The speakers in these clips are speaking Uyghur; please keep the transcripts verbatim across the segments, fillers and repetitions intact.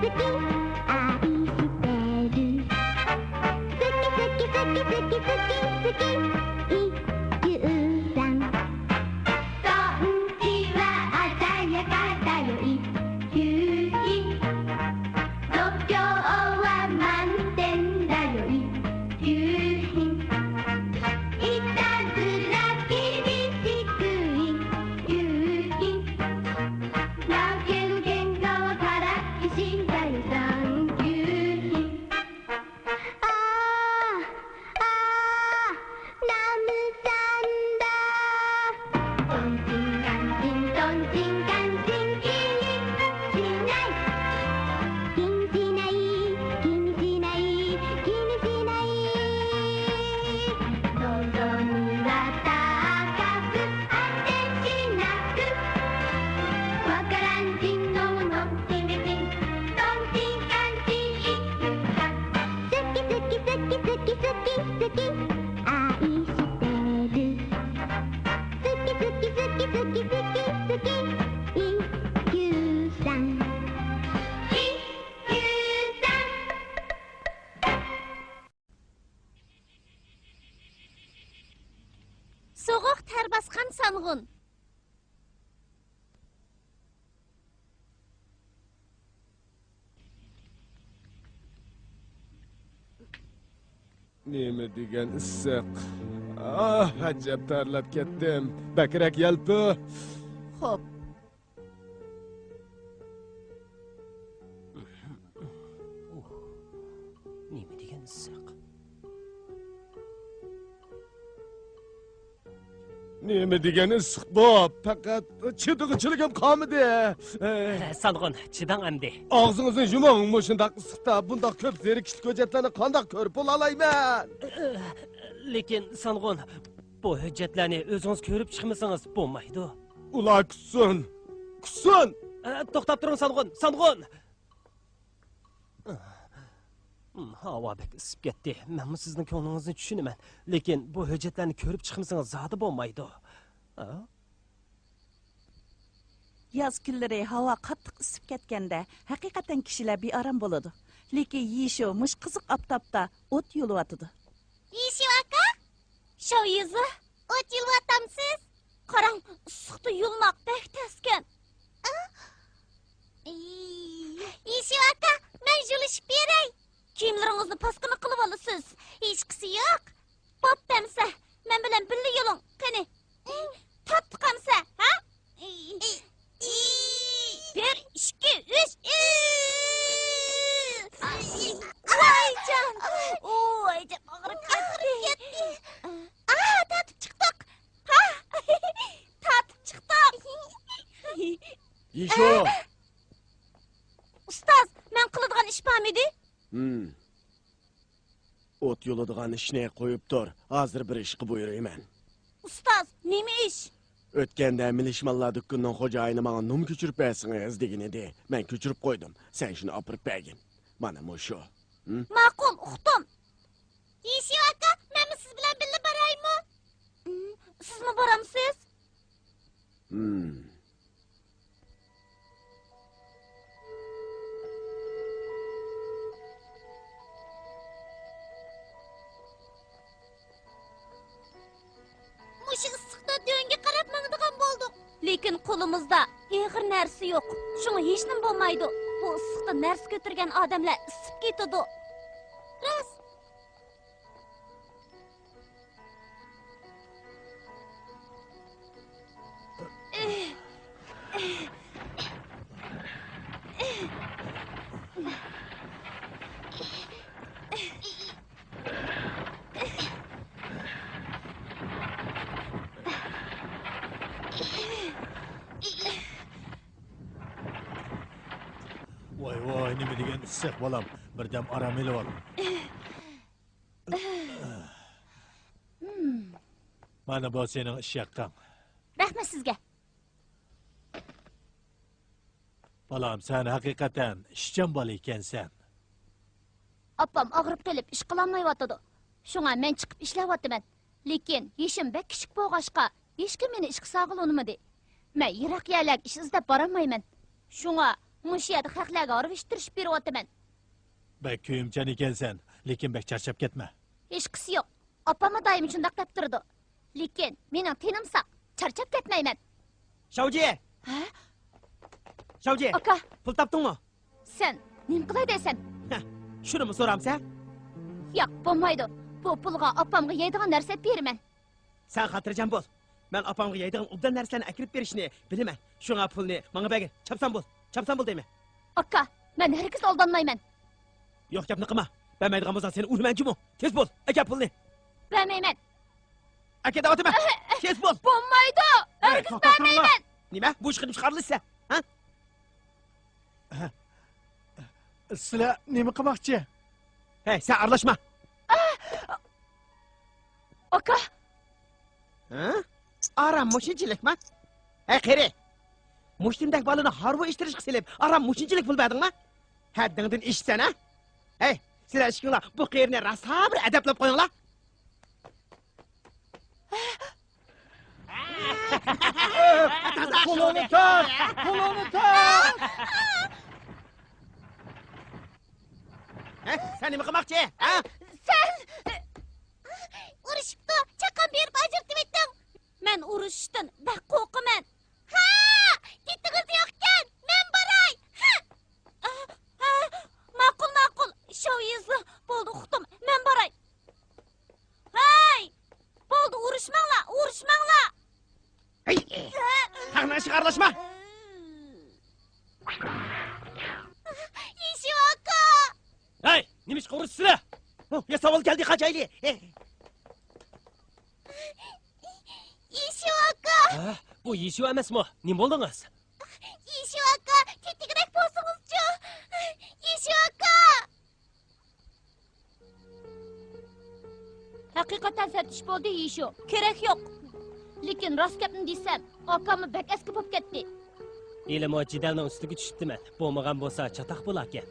愛してる。好き好き好き好き好き好き。一休さん。トンチは鮮やかだよ、一休品。度胸は満点だよ、一休品。いたずら厳しく、一休品。 泣ける喧嘩はからっきしんだよ、サンキュー。ああ、ああ、ラムさんだ。トンチンカンチン、トンチンカンチン、気にしない。気にしない、気にしない、気にしない。喉には高く あてしなく。わからんちんのもの、ちんでちん、とんちんかんちん、いくか。好き好き好き好き好き好き、愛してる。好き好き好き好き好き好き、一休さん。一休さん。 سوغۇق تەر باسقان سانغۇن. نېمە دېگەن ئىسسىق. ئاھ، ئەجەب تەرلەپ كەتتىم. بەكرەك يەلپۈ. خوپ. نېمە دېگەن ئىسسىق. نېمە دېگەن ئىسسىق بۇ؟ پەقەت چىدىغۇچىلىكىم قالمىدى. سانغۇن، چىداڭ ئەمدى. ئاغزىڭىزنى يۇمۇڭ، مۇشۇنداق ئىسسىقتا بۇنداق كۆپ زېرىكىشلىك ھۆججەتلەرنى قانداق كۆرۈپ بولالايمەن؟ لېكىن سانغۇن، بۇ ھۆججەتلەرنى ئۆزىڭىز كۆرۈپ چىقمىسىڭىز بولمايدۇ. ئۇلار كۈتسۇن، كۈتسۇن! ئە، توختاپ تۇرۇڭ، سانغۇن، سانغۇن! ھاۋا بەك ئىسسىپ كەتتى. مەنمۇ سىزنىڭ كۆڭلىڭىزنى چۈشىنىمەن. لېكىن بۇ ھۆججەتلەرنى كۆرۈپ چىقمىسىڭىز زادى بولمايدۇ. ھە؟ ياز كۈنلىرى ھاۋا قاتتىق ئىسسىپ كەتكەندە، ھەقىقەتەن كىشىلەر بىئارام بولىدۇ. لېكىن يىشۇ مۇشۇ قىزىق ئاپتاپتا ئوت يولىۋاتىدۇ. يىشۇ ئاكا، شوۋيۈزى، ئوت يولىۋاتامسىز؟ قاراڭ، ئىسسىقتا يولىماق بەك تەسكەن. ئى، يىشۇ ئاكا، مەن يولىشىپ بېرەي. كىيىملىرىڭىزنى پاسكىنا قىلىۋالىسىز. ھېچقىسى يوق. بوپتۇ ئەمسە، مەن بىلەن بىللە يولۇڭ. قېنى، تاتلىق ئەمسە، ھە؟ بىر، ئىككى، ئۈچ. ۋايجان! ۋايجان، ئاغرىپ كەتتى. ئا، تارتىپ چىقتۇق. ھا، تارتىپ چىقتۇق. يىشۇ! ئۇستاز، مەن قىلىدىغان ئىش بارمىدى؟ ھىم. ئوت يولىدىغان ئىشنى قويۇپ تۇر، ھازىر بىر ئىشقا بۇيرۇيمەن. ئۇستاز، نېمە ئىش؟ ئۆتكەندە مىلىشمانلار دۇكىنىنىڭ خوجايىنى ماڭا نوم كۆچۈرۈپ بەرسىڭىز دېگەنىدى. مەن كۆچۈرۈپ قويدۇم، سەن شۇنى ئاپىرىپ بەرگىن. مانا مۇشۇ. ھىم؟ ماقۇل، ئۇقتۇم. يىشىۋ ئاكا، مەنمۇ سىز بىلەن بىللە بارايمۇ؟ ھىم، سىزمۇ بارامسىز؟ ھىم. مۇشۇ ئىسسىقتا دۆڭگە قاراپ ماڭىدىغان بولدۇق. لېكىن قولىمىزدا ئېغىر نەرسە يوق. شۇڭا ھېچنېمە بولمايدۇ. بۇ ئىسسىقتا نەرسە كۆتۈرگەن ئادەملەر ئىسسىپ كېتىدۇ. راست. ۋاي ۋاي، نېمە دېگەن ئىسسىق بالام، بىردەم ئارام ئېلىۋال. مانا بۇ سېنىڭ ئىش ھەققىڭ. رەھمەت سىزگە. بالام، سەن ھەقىقەتەن ئىشچان بالا ئىكەنسەن. ئاپام ئاغرىپ قېلىپ ئىش قىلالمايۋاتىدۇ. شۇڭا مەن چىقىپ ئىشلەۋاتىمەن. لېكىن يېشىم بەك كىچىك بولغاچقا، ھېچكىم مېنى ئىشقا سالغىلى ئۇنىمىدى. مەن يىراق يەرلەرگە ئىش ئىزدەپ بارالمايمەن. شۇڭا مۇشۇ يەردە خەقلەرگە ھارۋا ئىتتىرىشىپ بېرىۋاتىمەن. بەك كۆيۈمچان ئىكەنسەن، لېكىن بەك چارچاپ كەتمە. ھېچقىسى يوق. ئاپاممۇ دائىم شۇنداق دەپ تۇرىدۇ. لېكىن مېنىڭ تېنىم ساق، چارچاپ كەتمەيمەن. شاۋجى! ھە؟ شاۋجى! ئاكا! پۇل تاپتىڭمۇ؟ سەن نېمە قىلاي دەيسەن؟ ھە، شۇنىمۇ سورامسەن؟ ياق، بولمايدۇ. بۇ پۇلغا ئاپامغا يەيدىغان نەرسە ئېلىپ بېرىمەن. سەن خاتىرجەم بول. مەن ئاپامغا يەيدىغان ئوبدان نەرسىلەرنى ئەكىرىپ بېرىشنى بىلىمەن. شۇڭا پۇلنى ماڭا بەرگىن. چاپسان بول. چاپسان بول دەيمەن. ئاكا، مەن ھەرگىز ئالدانمايمەن. يوق گەپنى قىلما. بەرمەيدىغان بولساڭ سېنى ئۇرىمەن جۇمۇ. تېز بول. ئەكەل پۇلنى. بەرمەيمەن. ئەكەل دەۋاتىمەن. تېز بول. بولمايدۇ. ھەرگىز بەرمەيمەن. نېمە؟ بۇ ئىشقا نېمىشقا ئارىلىشىسەن؟ ھە؟ سىلەر نېمە قىلماقچى؟ ھەي، سەن ئارىلاشما. ئاكا! ھە؟ ئارام مۇشۇنچىلىكما؟ ھەي، قېرى! مۇشتۇمدەك بالىنى ھارۋا ئىتتىرىشقا سېلىپ، ئارام مۇشۇنچىلىك پۇل بەردىڭما؟ ھەددىڭدىن ئېشىپسەن، ھە؟ ھەي، سىلەر ئىككىڭلار بۇ قېرىنى راسا بىر ئەدەپلەپ قويۇڭلار. قولۇڭنى تارت! قولۇڭنى تارت! ھە؟ سەن نېمە قىلماقچى؟ ھە؟ سەن ئۇرۇشۇپتۇ، چاققان بېرىپ ئاجرىتىۋېتىڭ. مەن ئۇرۇشۇشتىن بەك قورقىمەن. ھا! گېتىڭىز يوقكەن، مەن باراي. ھا! ھا! ماقۇل، ماقۇل. شاۋ يېزىلى. بولدى، ئۇقتۇم. مەن باراي. ھەي! بولدى، ئۇرۇشماڭلار، ئۇرۇشماڭلار. ھەي! تاغنىڭ ئىشىغا ئارىلاشما! يېشۇ ئاكا! ھەي! نېمە ئىشقا ئۇرۇشىسىلەر؟ ھۇ، ياساۋۇل كەلدى، قاچايلى! يېشۇ ئاكا! ھە؟ بۇ يېشۇ ئەمەسمۇ؟ نېمە بولدىڭىز؟ يېشۇ ئاكا، تېتىگىدەك بولسىڭىزچۇ؟ يېشۇ ئاكا! ھەقىقەتەن سەت ئىش بولدى، يېشۇ. كېرەك يوق. لېكىن راست گەپنى دېسەم، ئاكاممۇ بەك ئەسكى بوپ كەتتى. ھېلىمۇ جېدەلنىڭ ئۈستىگە چۈشۈپتىمەن. بولمىغان بولسا چاتاق بولاكەن.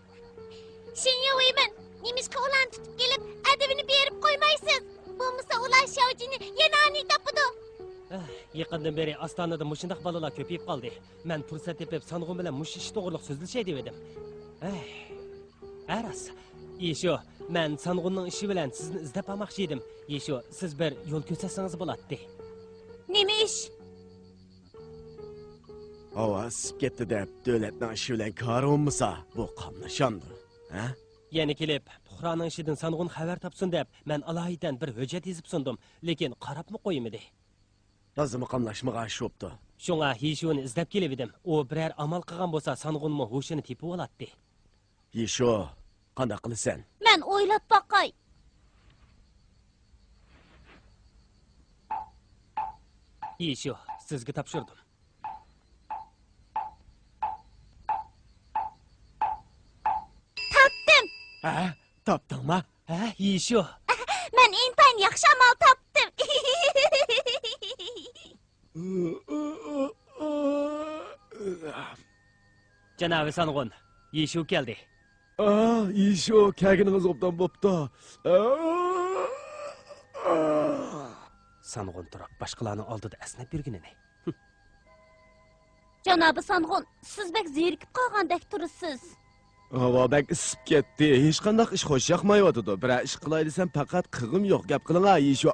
شېن ياۋيىمىن، نېمىشقا ئۇلارنى تۇتۇپ كېلىپ، ئەدىپىنى بېرىپ قويمايسىز؟ بولمىسا ئۇلار شياۋجىنى يەنە ئانى تاپىدۇ. ئەھ، يېقىندىن بېرى ئاستانىدا مۇشۇنداق بالىلار كۆپىيىپ قالدى. مەن پۇرسەت تېپىپ سانغۇن بىلەن مۇشۇ ئىش توغرىلىق سۆزلىشەي دېۋىدىم. ئەھ، ھە راست. يېشۇ، مەن سانغۇننىڭ ئىشى بىلەن سىزنى ئىزدەپ بارماقچى ئىدىم. يېشۇ، سىز بىر يول كۆرسەتسىڭىز بولاتتى. نېمە ئىش؟ ھاۋا ئىسسىپ كەتتى دەپ، دۆلەتنىڭ ئىشى بىلەن كارى بولمىسا، بۇ قاملىشامدۇ؟ ھە؟ يەنە كېلىپ، پۇقرانىڭ ئىشىدىن سانغۇن خەۋەر تاپسۇن دەپ، مەن ئالايىتەن بىر ھۆججەت يېزىپ سۇندۇم، لېكىن قاراپمۇ قويمىدى. تازىمۇ قاملاشمىغان ئىش بوپتۇ. شۇڭا ھىشۇنى ئىزدەپ كېلىۋىدىم. ئۇ بىرەر ئامال قىلغان بولسا، سانغۇنمۇ ھوشىنى تېپىۋالاتتى. يىشۇ، قانداق قىلىسەن؟ مەن ئويلاپ باقاي. يىشۇ، سىزگە تاپشۇردۇم. تاپتىم! ھە؟ تاپتىڭما؟ ھە، يىشۇ؟ مەن ئىنتايىن ياخشى ئامال تاپتىم. جانابى سانغۇن، يىشۇ كەلدى. ئا، يىشۇ، كەلگىنىڭىز ئوبدان بوپتۇ. سانغۇن تۇرۇپ، باشقىلارنىڭ ئالدىدا ئەسنەپ يۈرگىنىنى. جانابى سانغۇن، سىز بەك زېرىكىپ قالغاندەك تۇرىسىز. ھاۋا بەك ئىسسىپ كەتتى. ھېچقانداق ئىش خوش ياقمايۋاتىدۇ. بىرەر ئىش قىلاي دېسەم، پەقەت قىلغۇم يوق. گەپ قىلىڭا، يىشۇ.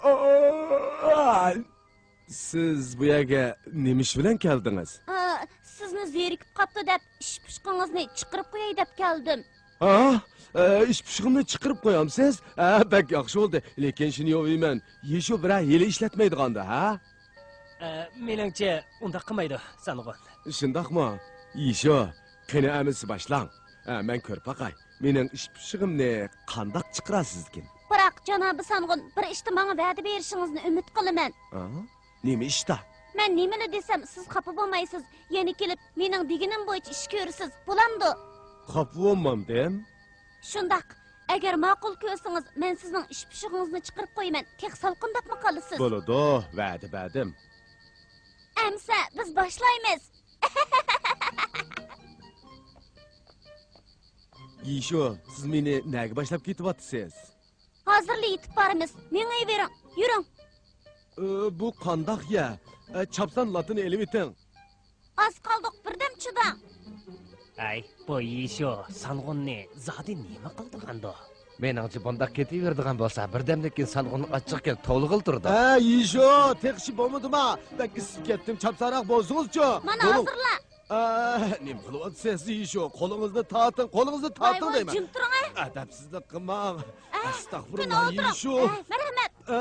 سىز بۇ يەرگە نېمە ئىش بىلەن كەلدىڭىز؟ ئا، سىزنى زېرىكىپ قاپتۇ دەپ، ئىش پۇشقىڭىزنى چىقىرىپ قوياي دەپ كەلدىم. ھا؟ ئە، ئىش پۇشقۇمنى چىقىرىپ قويامسىز؟ ھە، بەك ياخشى بولدى. لېكىن شېن يوۋىمەن، يىشۇ بىرەر ھىيلە ئىشلەتمەيدىغاندۇ، ھە؟ ئە، مېنىڭچە، ئۇنداق قىلمايدۇ، سانغۇن. شۇنداقمۇ؟ يىشۇ، قېنى ئەمىسە باشلاڭ. ئە، مەن كۆرۈپ باقاي. مېنىڭ ئىش پۇشۇقۇمنى قانداق چىقىرارسىزكىن؟ بىراق، جانابى سانغۇن، بىر ئىشتا ماڭا ۋەدە بېرىشىڭىزنى ئۈمىد قىلىمەن. ئا؟ نېمە ئىشتا؟ مەن نېمىلا دېسەم، سىز خاپا بولمايسىز. يەنە كېلىپ، مېنىڭ دېگىنىم بويىچە ئىش كۆرىسىز. بولامدۇ؟ خاپا بولمامدىم. شۇنداق. ئەگەر ماقۇل كۆرسىڭىز، مەن سىزنىڭ ئىش پۇشۇقىڭىزنى چىقىرىپ قويىمەن. تېخى سالقىنداپمۇ قالىسىز. بولىدۇ، ۋەدە بەردىم. ئەمسە بىز باشلايمىز. يىشۇ، سىز مېنى نەگە باشلاپ كېتىۋاتىسىز؟ ھازىرلا يېتىپ بارىمىز. مېڭىۋېرىڭ، يۈرۈڭ. ئى، بۇ قانداق يەر؟ ئى، چاپسان لاتىنى ئېلىۋېتىڭ. ئاز قالدۇق، بىردەم چىداڭ. ئەي، بۇ يىشۇ سانغۇننى زادى نېمە قىلىدىغاندۇ؟ مېنىڭچە، بۇنداق كېتىۋېرىدىغان بولسا، بىردەمدىن كېيىن سانغۇننىڭ ئاچچىقى كېلىپ توۋلىغىلى تۇرىدۇ. ھە، يىشۇ، تېخىچە بولمىدىما؟ بەك ئىسسىپ كەتتىم، چاپسانراق بولسىڭىزچۇ. مانا بولۇڭ. ھازىرلا. ئە، نېمە قىلىۋاتىسىز، يىشۇ؟ قولىڭىزنى تارتىڭ، قولىڭىزنى ۋاي تارتىڭ ۋاي، دەيمەن. جىم تۇرۇڭ، ھە. ئەدەپسىزلىك قىلماڭ. ئە، ئەستەغپۇرۇللا، قېنى ئولتۇرۇڭ. يىشۇ. ئە، مەرھەمەت. ئە،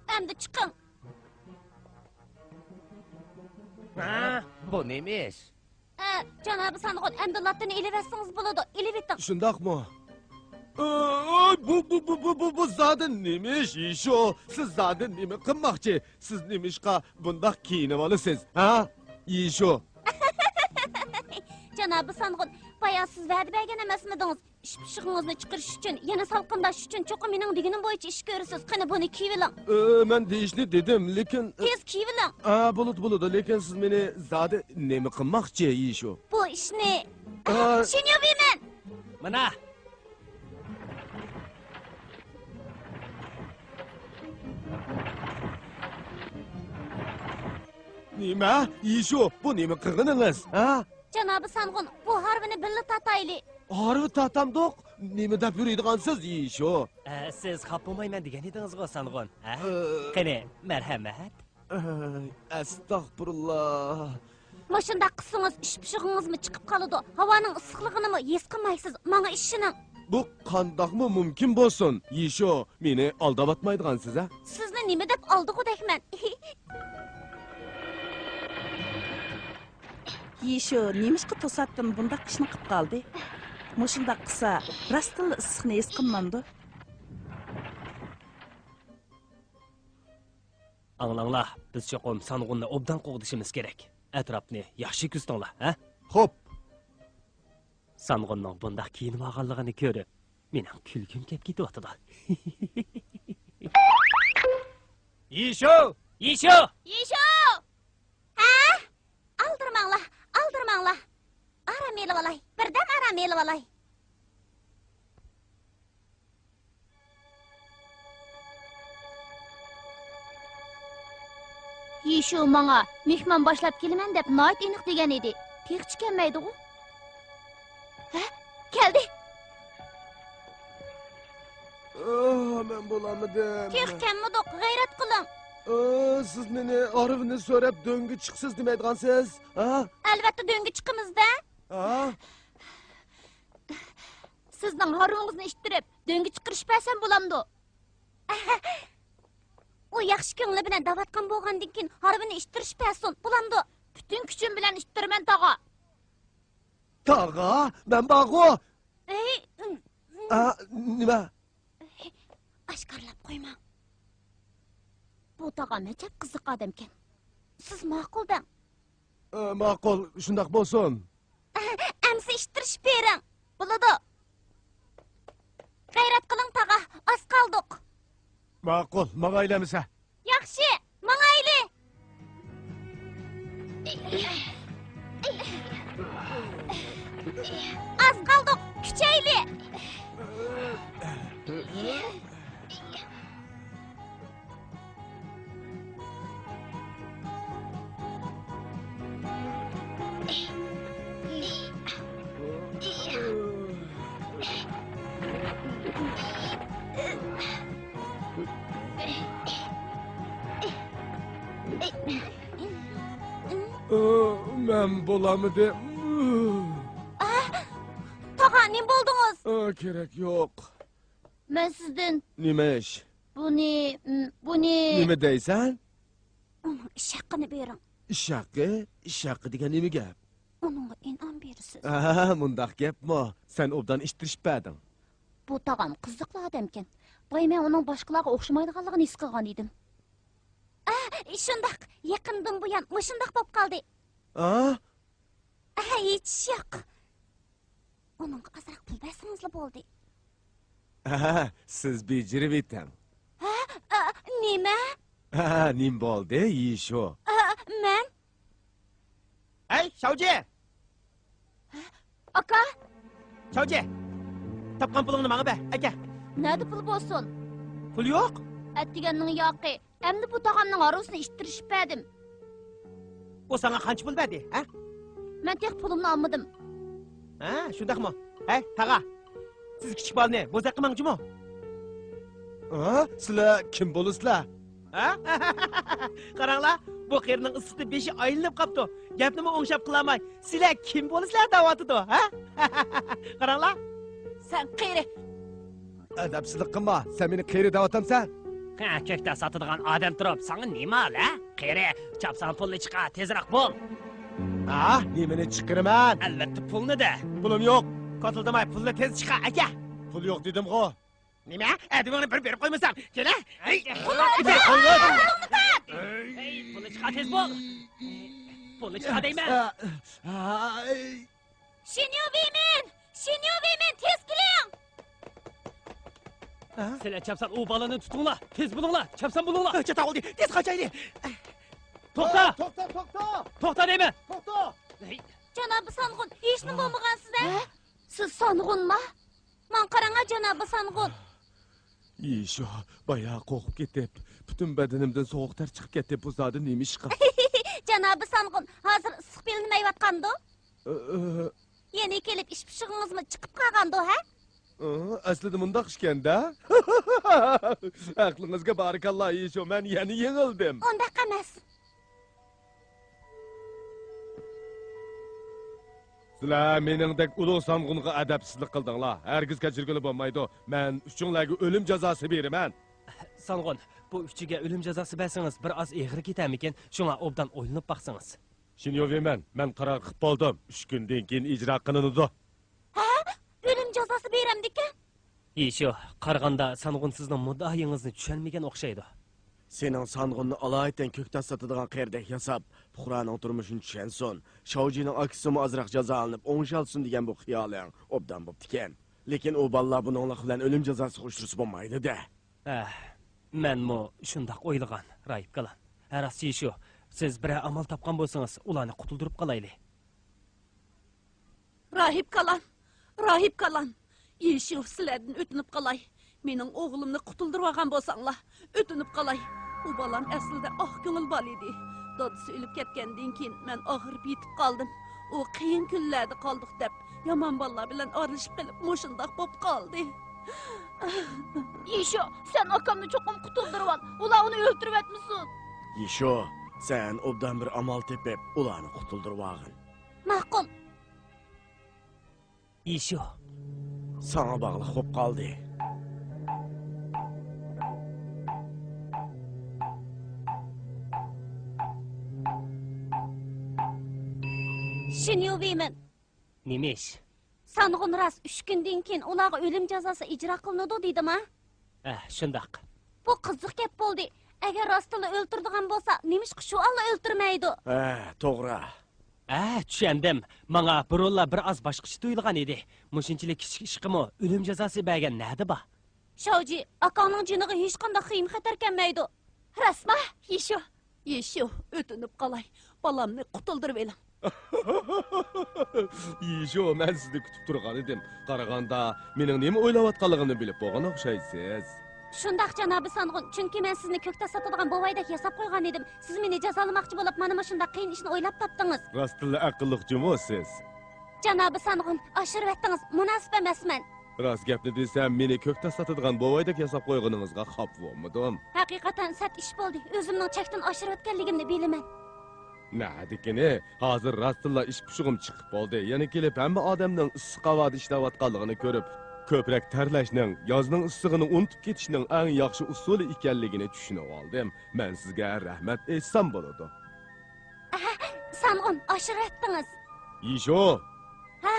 ئەمدى چىقىڭ. ھە؟ بۇ نېمە ئىش؟ ئە، جانابى سانغۇن، ئەمدى لاتتىنى ئېلىۋەتسىڭىز بولىدۇ، ئېلىۋېتىڭ. شۇنداقمۇ؟ ئە، بۇ، بۇ، بۇ، بۇ، بۇ، بۇ زادى نېمە ئىش، يىشۇ؟ سىز زادى نېمە قىلماقچى؟ سىز نېمىشقا بۇنداق كىيىنىۋالىسىز، ھە؟ يىشۇ. جانابى سانغۇن، بايا سىز ۋەدە بەرگەن ئەمەسمىدىڭىز؟ ئىش پىشىقىڭىزنى چىقىرىش ئۈچۈن، يەنە سالقىنداش ئۈچۈن چوقۇم مېنىڭ دېگىنىم بويىچە ئىش كۆرىسىز. قېنى، بۇنى كىيىۋېلىڭ. ئە، مەن دېيىشنى دېدىم، لېكىن، ئە، تېز كىيىۋېلىڭ. ئە، بولىدۇ، بولىدۇ، لېكىن سىز مېنى زادى نېمە قىلماقچى، يىشۇ؟ بۇ ئىشنى، ئە، شىنيۇۋېمەن. مانا. نېمە؟ يىشۇ، بۇ نېمە قىلغىنىڭىز، ھە؟ جانابى سانغۇن، بۇ ھارۋىنى بىللە تارتايلى. ھارۋا تارتامدۇق؟ نېمە دەپ يۈرىدىغانسىز، يىشۇ؟ ئە، سىز خاپا بولمايمەن دېگەن ئىدىڭىزغۇ، سانغۇن، ھە؟ ئە. قېنى، مەرھەمەت. ئەي، ئەستەغپۇرۇللا. مۇشۇنداق قىلسىڭىز، ئىش پىشىقىڭىزمۇ چىقىپ قالىدۇ. ھاۋانىڭ ئىسسىقلىقىنىمۇ ھېس قىلمايسىز. ماڭا ئىشىنىڭ. بۇ قانداقمۇ مۇمكىن بولسۇن؟ يىشۇ، مېنى ئالداۋاتمايدىغانسىز، ھە؟ سىزنى نېمە دەپ ئالدىغۇدەكمەن؟ يىشۇ نېمىشقا توساتتىن بۇنداق ئىشنى قىپ قالدى؟ مۇشۇنداق قىلسا، راستتىنلا ئىسسىقنى ھېس قىلمامدۇ؟ ئاڭلاڭلار، بىز چوقۇم سانغۇننى ئوبدان قوغدىشىمىز كېرەك. ئەتراپنى ياخشى كۆزىتىڭلار، ھە؟ خوپ. سانغۇننىڭ بۇنداق كىيىنىۋالغانلىقىنى كۆرۈپ، مېنىڭ كۈلكۈم كەپ كېتىۋاتىدۇ. يىشۇ! يىشۇ! يىشۇ! ھە؟ ئالدىرىماڭلار، ئالدىرىماڭلار. ئارام ئېلىۋالاي، بىردەم ئارام ئېلىۋالاي. يىشۇ ماڭا مېھمان باشلاپ كېلىمەن دەپ ناھايىتى ئېنىق دېگەن ئىدى. تېخىچە كەلمەيدىغۇ؟ ھە؟ كەلدى. ئاھ، مەن بولالمىدىم. تېخى كەلمىدۇق، غەيرەت قىلىڭ. ئاھ، سىز مېنى ھارۋىنى سۆرەپ دۆڭگە چىقىسىز دېمەيدىغانسىز، ھە؟ ئەلۋەتتە دۆڭگە چىقىمىز-دە. ھە؟ سىزنىڭ ھارۋىڭىزنى ئىتتىرىپ، دۆڭگە چىقىرىشىپ بەرسەم بولامدۇ؟ ئۇ ياخشى كۆڭلى بىلەن دەۋاتقان بولغاندىن كېيىن، ھارۋىنى ئىتتىرىشىپ بەرسۇن، بولامدۇ؟ پۈتۈن كۈچۈم بىلەن ئىتتىرىمەن، تاغا. تاغا، مەن بارغۇ. ئەي، ئىم، ئىم. ئا، نېمە؟ ئاشكارىلاپ قويماڭ. بۇ تاغام ئەجەب قىزىق ئادەمكەن. سىز ماقۇل دەڭ. ئە، ماقۇل، شۇنداق بولسۇن. ئەمسە ئىتتىرىشىپ بېرىڭ. بولىدۇ. غەيرەت قىلىڭ، تاغا. ئاز قالدۇق. ماقۇل، ماڭايلى ئەمسە. ياخشى، ماڭايلى. ئاز قالدۇق، كۈچەيلى. ئا، مەن بولالمىدىم. ئا، تاغا، نېمە بولدىڭىز؟ ئا، كېرەك يوق. مەن سىزدىن. نېمە ئىش؟ بۇنى، م، بۇنى. نېمە دەيسەن؟ ئۇنىڭ ئىش ھەققىنى بېرىڭ. ئىش ھەققى؟ ئىش ھەققى دېگەن نېمە گەپ؟ ئۇنىڭغا ئىنئام بېرىسىز. ھە، مۇنداق گەپمۇ؟ سەن ئوبدان ئىتتىرىشىپ بەردىڭ. بۇ تاغام قىزىقلا ئادەمكەن. بايا مەن ئۇنىڭ باشقىلارغا ئوخشىمايدىغانلىقىنى ھېس قىلغان ئىدىم. ئا، شۇنداق. يېقىندىن بۇيان مۇشۇنداق بولۇپ قالدى. ھە؟ ئا، ھېچ ئىش يوق. ئۇنىڭغا ئازراق پۇل بەرسىڭىزلا بولدى. ھە، سىز بېجىرىۋېتىڭ. ھە؟ ئا، نېمە؟ ھە، نېمە بولدى، يىشۇ؟ ئا، مەن. ھەي، شاۋجى! ھە؟ ئاكا! شاۋجى! تاپقان پۇلۇڭنى ماڭا بەر، ئەكە! نەدە پۇل بولسۇن؟ پۇل يوق؟ ئەتىگەننىڭ ياقى. ئەمدى بۇ تاغامنىڭ ھارۋىسىنى ئىتتىرىشىپ بەردىم. ئۇ ساڭا قانچە پۇل بەردى، ھە؟ مەن تېخى پۇلۇمنى ئالمىدىم. ھە، شۇنداقمۇ؟ ھەي، تاغا، سىز كىچىك بالىنى بوزەكقە ماڭچىمۇ؟ ھە؟ سىلەر كىم بولىسىلەر؟ ھە؟ قاراڭلار، بۇ قېرىنىڭ ئىسسىقتا بېشى ئايلىنىپ قاپتۇ. گەپنىمۇ ئوڭشاپ قىلالماي، سىلەر كىم بولىسىلەر دەۋاتىدۇ، ھە؟ قاراڭلار. سەن قېرى. ئەدەپسىزلىك قىلما، سەن مېنى قېرى دەۋاتامسەن؟ ھە، كۆكتات ساتىدىغان ئادەم تۇرۇپ، ساڭا نېمە ھال، ھە؟ قېرى، چاپسان پۇلنى چىقار، تېزرەك بول. ھە؟ نېمىنى چىقىرىمەن؟ ئەلۋەتتە، پۇلنى دە. پۇلۇم يوق. كوتۇلدىماي، پۇلنى تېز چىقار، ئاكا. پۇل يوق دېدىمغۇ. نېمە؟ ئەدىۋىڭنى بىر بېرىپ قويمىسام، كېلە. ھەي، پۇلنى چىقار، تېز بول. پۇلنى چىقار دەيمەن. شىنيۇ ۋېيمىن! شىنيۇ ۋېيمىن، تېز كېلىڭ! سىلەر چاپسان ئۇ بالىنى تۇتۇڭلار. تېز بولۇڭلار، چاپسان بولۇڭلار. چاتاق بولدى، تېز قاچايلى. توختا! توختا، توختا! توختا دەيمەن! توختا! جانابى سانغۇن، ھېچنېمە بولمىغانسىز-ھە؟ سىز سانغۇنما؟ ماڭا قاراڭا، جانابى سانغۇن. يىشۇ، بايا قورقۇپ كېتىپ، پۈتۈن بەدىنىمدىن سوغۇق تەر چىقىپ كەتتى. بۇ زادى نېمە ئىشقا؟ جانابى سانغۇن، ھازىر ئىسسىق پېلىنمەيۋاتقاندۇ؟ ئە، ئە. يەنە كېلىپ ئىش پۇشۇغىڭىزمۇ چىقىپ قالغاندۇ، ھە؟ ئە، ئەسلىدە مۇنداق ئىكەن-دە. ئەقلىڭىزگە بارىكاللا، يىشۇ، مەن يەنە يېڭىلدىم. ئۇنداق ئەمەس. سىلەر مېنىڭدەك ئۇلۇغ سانغۇنغا ئەدەپسىزلىك قىلدىڭلار. ھەرگىز كەچۈرگىلى بولمايدۇ. مەن ئۈچۈڭلارگە ئۆلۈم جازاسى بېرىمەن. سانغۇن، بۇ ئۈچىگە ئۆلۈم جازاسى بەرسىڭىز، بىر ئاز ئېغىر كېتەرمىكىن؟ شۇڭا ئوبدان ئويلىنىپ باقسىڭىز. شىنيۇ ۋېيمەن، مەن قارار قىلىپ بولدۇم. ئۈچ كۈندىن كېيىن ئىجرا قىلىنىدۇ. ھە؟ ئۆلۈم جازاسى بېرەمدىكەن؟ يىشۇ، قارىغاندا سانغۇن سىزنىڭ مۇددىئايىڭىزنى چۈشەنمىگەن ئوخشايدۇ. سېنىڭ سانغۇننى ئالايىتەن كۆكتات ساتىدىغان قېرىدەك ياساپ، پۇقرانىڭ تۇرمۇشىنى چۈشەنسۇن، شاۋجىنىڭ ئاكىسىمۇ ئازراق جازالىنىپ ئوڭشالسۇن دېگەن بۇ خىيالىڭ ئوبدان بوپتىكەن. لېكىن ئۇ بالىلار بۇنىڭلىق بىلەن ئۆلۈم جازاسىغا ئۇچرىسا بولمايدۇ-دە. ھە، مەنمۇ شۇنداق ئويلىغان، راھىب كالان. ھە، راست يىشۇ، سىز بىرەر ئامال تاپقان بولسىڭىز، ئۇلارنى قۇتۇلدۇرۇپ قالايلى. راھىب كالان، راھىب كالان، يىشۇ، سىلەردىن ئۆتۈنۈپ قالاي. مېنىڭ ئوغلۇمنى قۇتۇلدۇرۇۋالغان بولساڭلار، ئۆتۈنۈپ قالاي. ئۇ بالام ئەسلىدە ئاق كۆڭۈل بالا ئىدى. دادىسى ئۆلۈپ كەتكەندىن كېيىن مەن ئاغرىپ يېتىپ قالدىم. ئۇ قىيىن كۈنلەردە قالدۇق دەپ، يامان بالىلار بىلەن ئارىلىشىپ قېلىپ، مۇشۇنداق بولۇپ قالدى. يىشۇ، سەن ئاكامنى چوقۇم قۇتۇلدۇرۇۋال. ئۇلار ئۇنى ئۆلتۈرۈۋەتمىسۇن. يىشۇ، سەن ئوبدان بىر ئامال تېپىپ، ئۇلارنى قۇتۇلدۇرۇۋالغىن. ماقۇل. يىشۇ. ساڭا باغلىق بولۇپ قالدى. شىنيۇ ۋېيمىن. نېمە ئىش؟ سانغۇن راست ئۈچ كۈندىن كېيىن ئۇلارغا ئۆلۈم جازاسى ئىجرا قىلىنىدۇ دېدىما؟ ھە، شۇنداق. بۇ قىزىق گەپ بولدى. ئەگەر راستتىنلا ئۆلتۈرىدىغان بولسا، نېمىشقا شۇ ھالدا ئۆلتۈرمەيدۇ؟ ھە، توغرا. ھە، چۈشەندىم. ماڭا بۇرۇنلا بىر ئاز باشقىچە تۇيۇلغان ئىدى. مۇشۇنچىلىك كىچىك ئىشقىمۇ ئۆلۈم جازاسى بەرگەن نەدە بار؟ شاۋجى، ئاكاڭنىڭ جېنىغا ھېچقانداق خېيىم-خەتەر كەلمەيدۇ. راستما، يىشۇ؟ يىشۇ، ئۆتۈنۈپ قالاي، بالامنى قۇتۇلدۇرۇۋېلىڭ. يىشۇ، مەن سىزنى كۈتۈپ تۇرغان ئىدىم. قارىغاندا، مېنىڭ نېمە ئويلاۋاتقانلىقىمنى بىلىپ بولغان ئوخشايسىز. شۇنداق، جانابى سانغۇن، چۈنكى مەن سىزنى كۆكتات ساتىدىغان بوۋايدەك ياساپ قويغان ئىدىم. سىز مېنى جازالىماقچى بولۇپ، مانا مۇشۇنداق قىيىن ئىشنى ئويلاپ تاپتىڭىز. راستتىنلا ئەقىللىق جۇمۇ سىز. جانابى سانغۇن، ئاشۇرۇۋەتتىڭىز، مۇناسىپ ئەمەسمەن. راست گەپنى دېسەم، مېنى كۆكتات ساتىدىغان بوۋايدەك ياساپ قويغىنىڭىزغا خاپا بولمىدىم. ھەقىقەتەن سەت ئىش بولدى، ئۆزۈمنىڭ چەكتىن ئاشۇرۇۋەتكەنلىكىمنى بىلىمەن. نەدىكىنى، ھازىر راستتىنلا ئىش پۇشۇغۇم چىقىپ بولدى. يەنە كېلىپ ھەممە ئادەمنىڭ ئىسسىق ھاۋادا ئىشلەۋاتقانلىقىنى كۆرۈپ، كۆپرەك تەرلەشنىڭ، يازنىڭ ئىسسىقىنى ئۇنتۇپ كېتىشنىڭ ئەڭ ياخشى ئۇسۇلى ئىكەنلىكىنى چۈشىنىۋالدىم. مەن سىزگە رەھمەت ئېيتسام بولىدۇ. ئەھە، سانغۇن، ئاشۇرۇۋەتتىڭىز. يىشۇ! ھە؟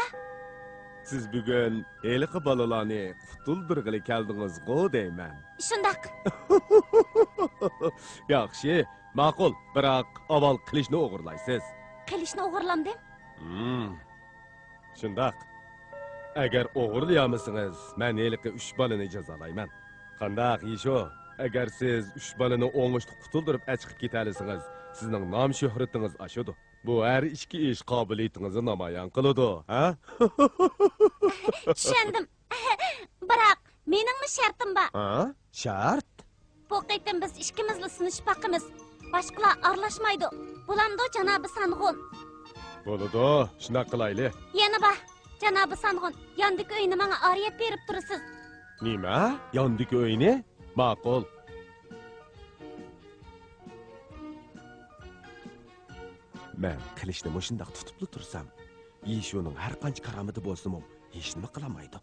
سىز بۈگۈن ھېلىقى بالىلارنى قۇتۇلدۇرغىلى كەلدىڭىزغۇ دەيمەن. شۇنداق. ياخشى، ماقۇل، بىراق ئاۋۋال قىلىچنى ئوغرىلايسىز. قىلىچنى ئوغرىلامدىم؟ ھىم. شۇنداق. ئەگەر ئوغرىلىيالمىسىڭىز، مەن ھېلىقى ئۈچ بالىنى جازالايمەن. قانداق، يىشۇ؟ ئەگەر سىز ئۈچ بالىنى ئوڭۇشلۇق قۇتۇلدۇرۇپ ئەچىقىپ كېتەلىسىڭىز، سىزنىڭ نام-شۆھرىتىڭىز ئاشىدۇ. بۇ ھەر ئىككى ئىش قابىلىيىتىڭىزنى نامايان قىلىدۇ، ھە؟ چۈشەندىم. بىراق، مېنىڭمۇ شەرتىم بار. ھە؟ شەرت؟ بۇ قېتىم بىز ئىككىمىزلا سىنىشىپ باقىمىز. باشقىلار ئارىلاشمايدۇ. بولامدۇ، جانابى سانغۇن؟ بولىدۇ، شۇنداق قىلايلى. يەنە بار، جانابى سانغۇن، ياندىكى ئۆينى ماڭا ئارىيەپ بېرىپ تۇرىسىز. نېمە؟ ياندىكى ئۆينى؟ ماقۇل. مەن قىلىچنى مۇشۇنداق تۇتۇپلا تۇرسام، يىشۇنىڭ ھەر قانچە كارامىتى بولسىمۇ، ھېچنېمە قىلالمايدۇ.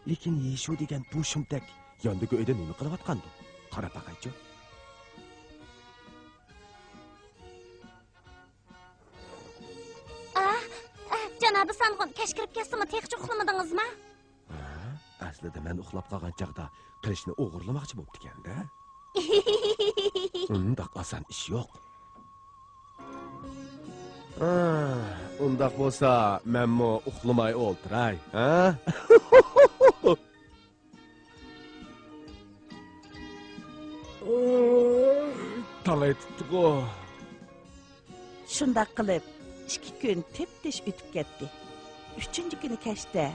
لېكىن يىشۇ دېگەن بۇ شۇمتەك ياندىكى ئۆيدە نېمە قىلىۋاتقاندۇ؟ قاراپ باقايچۇ. ئاھ، ئاھ، جانابى سانغۇن، كەچ كىرىپ كەتسىمۇ تېخىچە ئۇخلىمىدىڭىزما؟ ھە؟ ئەسلىدە مەن ئۇخلاپ قالغان چاغدا قىلىچنى ئوغرىلىماقچى بوپتىكەن-دە. ئۇنداق ئاسان ئىش يوق. ھە، ئۇنداق بولسا مەنمۇ ئۇخلىماي ئولتۇراي، ھە؟ تالاي تۇتتىغۇ. شۇنداق قىلىپ، ئىككى كۈن تېپتىش ئۆتۈپ كەتتى. ئۈچىنچى كۈنى كەچتە.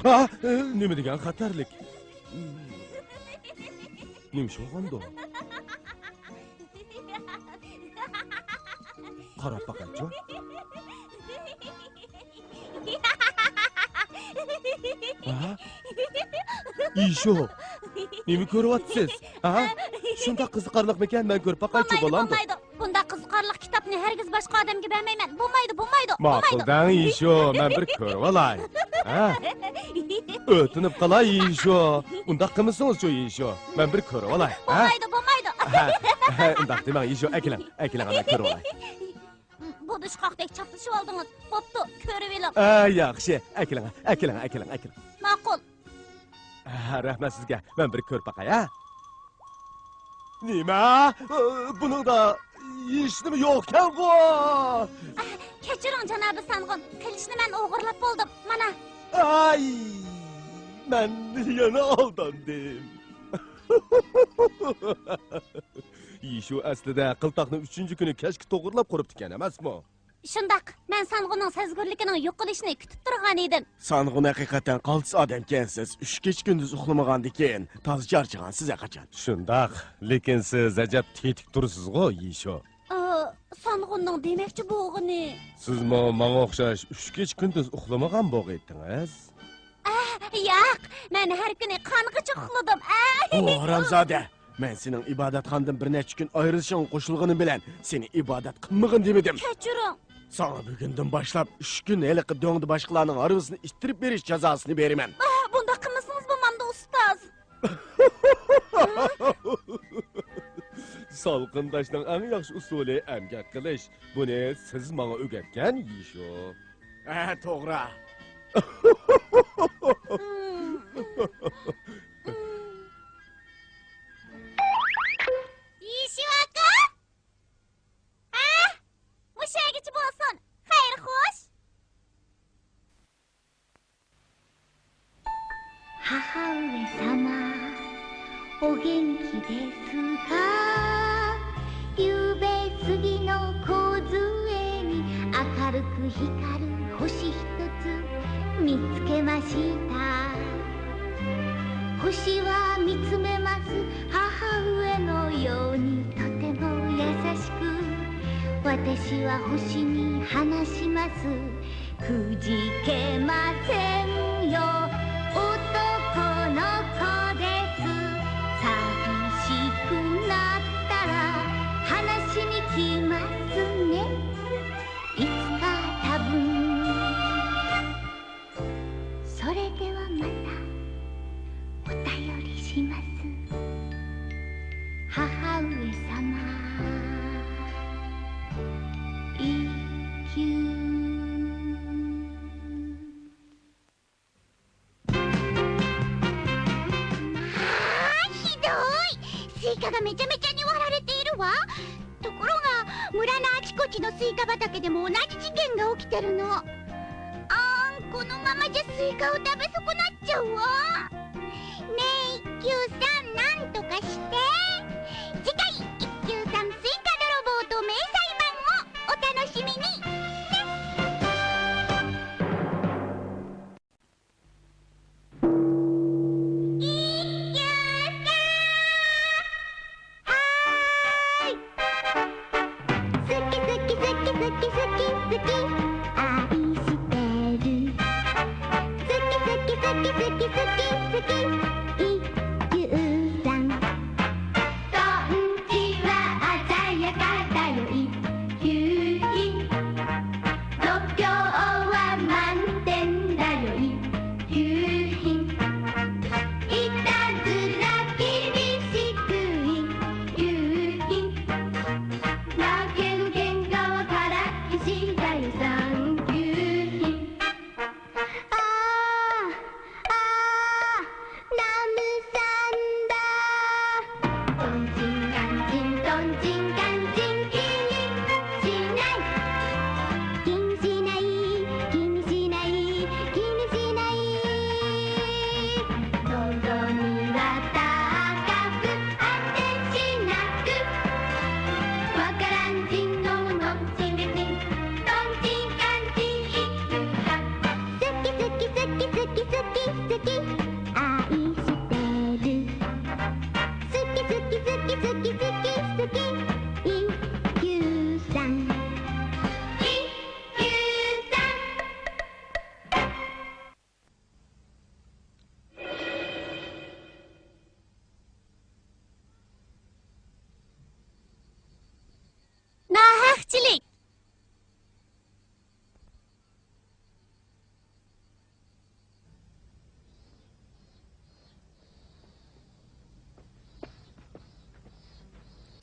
ھا، نېمە دېگەن خەتەرلىك. نېمە ئىش بولغاندۇ؟ قاراپ باقايچۇ. ھا؟ يىشۇ، نېمە كۆرۈۋاتىسىز؟ ھا؟ شۇنداق قىزىقارلىقمىكەن، مەن كۆرۈپ باقايچۇ، بولامدۇ؟ بولمايدۇ، بولمايدۇ. بۇنداق قىزىقارلىق كىتابنى ھەرگىز باشقا ئادەمگە بەرمەيمەن. بولمايدۇ، بولمايدۇ، ماقۇل بولمايدۇ. دەڭ، يىشۇ، مەن بىر كۆرۈۋالاي. ھە؟ ئۆتۈنۈپ قالاي، يىشۇ. ئۇنداق قىلمىسىڭىزچۇ، يىشۇ. مەن بىر كۆرۈۋالاي. ھە؟ بولمايدۇ، بولمايدۇ. ھە، ھە، ئۇنداق دېمەڭ، يىشۇ، ئەكېلىڭ، ئەكېلىڭ، مەن كۆرۈۋالاي. بۇدۇشقاقتەك چاپلىشىۋالدىڭىز. بوپتۇ، كۆرۈۋېلىڭ. ئە، ياخشى. ئەكېلىڭ، ئەكېلىڭ، ئەكېلىڭ، ئەكېلىڭ. ماقۇل. ئە، رەھمەت سىزگە. مەن بىر كۆرۈپ باقاي، ھە؟ نېمە؟ ئە، بۇنىڭدا ھېچنېمە يوقكەنغۇ؟ ئە، كەچۈرۈڭ، جانابى سانغۇن. قىلىچنى مەن ئوغرىلاپ بولدۇم. مانا. ئاي، مەن يەنە ئالداندىم. يىشۇ ئەسلىدە قىلتاقنى ئۈچىنچى كۈنى كەچكە توغرىلاپ قۇرۇپتىكەن ئەمەسمۇ؟ شۇنداق، مەن سانغۇننىڭ سەزگۈرلۈكىنىڭ يوقىلىشىنى كۈتۈپ تۇرغانىدىم. سانغۇن، ھەقىقەتەن قالتىس ئادەمكەنسىز. ئۈچ كېچە كۈندۈز ئۇخلىمىغاندىكىن تازا چارچىغانسىز ھەقىچان. شۇنداق، لېكىن سىز ئەجەب تېتىك تۇرىسىزغۇ، يىشۇ. ئا، سانغۇننىڭ دېمەكچى بولغىنى. سىزمۇ ماڭا ئوخشاش ئۈچ كېچە كۈندۈز ئۇخلىمىغان بولغىيتتىڭىز. ئە، ياق، مەن ھەر كۈنى قانغىچە ئۇخلىدىم. ئە. ئۇ ھارامزادە! مەن سېنىڭ ئىبادەتخانىدىن بىر نەچچە كۈن ئايرىلىشىڭغا قوشۇلغىنىم بىلەن سېنى ئىبادەت قىلمىغىن دېمىدىم. كەچۈرۈڭ. ساڭا بۈگۈندىن باشلاپ ئۈچ كۈن ھېلىقى دۆڭدە باشقىلارنىڭ ھارۋىسىنى ئىتتىرىپ بېرىش جازاسىنى بېرىمەن. ئاھ، بۇنداق قىلمىسىڭىز بولمامدۇ، ئۇستاز؟ سالقىنداشنىڭ ئەڭ ياخشى ئۇسۇلى ئەمگەك قىلىش. بۇنى سىز ماڭا ئۆگەتكەن، يىشۇ. ھە، توغرا. يىشۇ ئاكا؟ ھە؟ مۇشۇ يەرگىچە بولسۇن. خەير، خوش. 母上様、お元気ですか？ 夕べ過ぎの梢に明るく光る星一つ見つけました。 星は見つめます、母上のようにとても優しく。私は星に話します。 くじけませんよ、男の子です。寂しくなったら話しに来ますね、いつか多分。 それではまたお便りします、母上様。 まあ、ひどい。スイカがめちゃめちゃに割られているわ。ところが、村のあちこちのスイカ畑でも同じ事件が起きてるの。あーん、このままじゃスイカを食べ損なっちゃうわ。ねえ、一休さん、なんとかして。次回、一休さんスイカ泥棒と迷彩マンをお楽しみに。ね。好き好き好き好き一休さん。トンチは鮮やかだよ一休品。度胸は満点だよ一休品。いたずら厳しく一休品。だけど喧嘩はからっきしだよ三休品。 ああ、ああ、ラムさんだ。トンチンカンチン、トンチンカンチン、気にしない。気にしない、気にしない、気にしない。喉には高く当てしなく。わからんちんののんちんでちん、トンチンカンチン、いくか。 好き好き好き好き好き好き愛してる。好き好き好き好き好き好き一休さん。一休さん。 ناھەقچىلىك.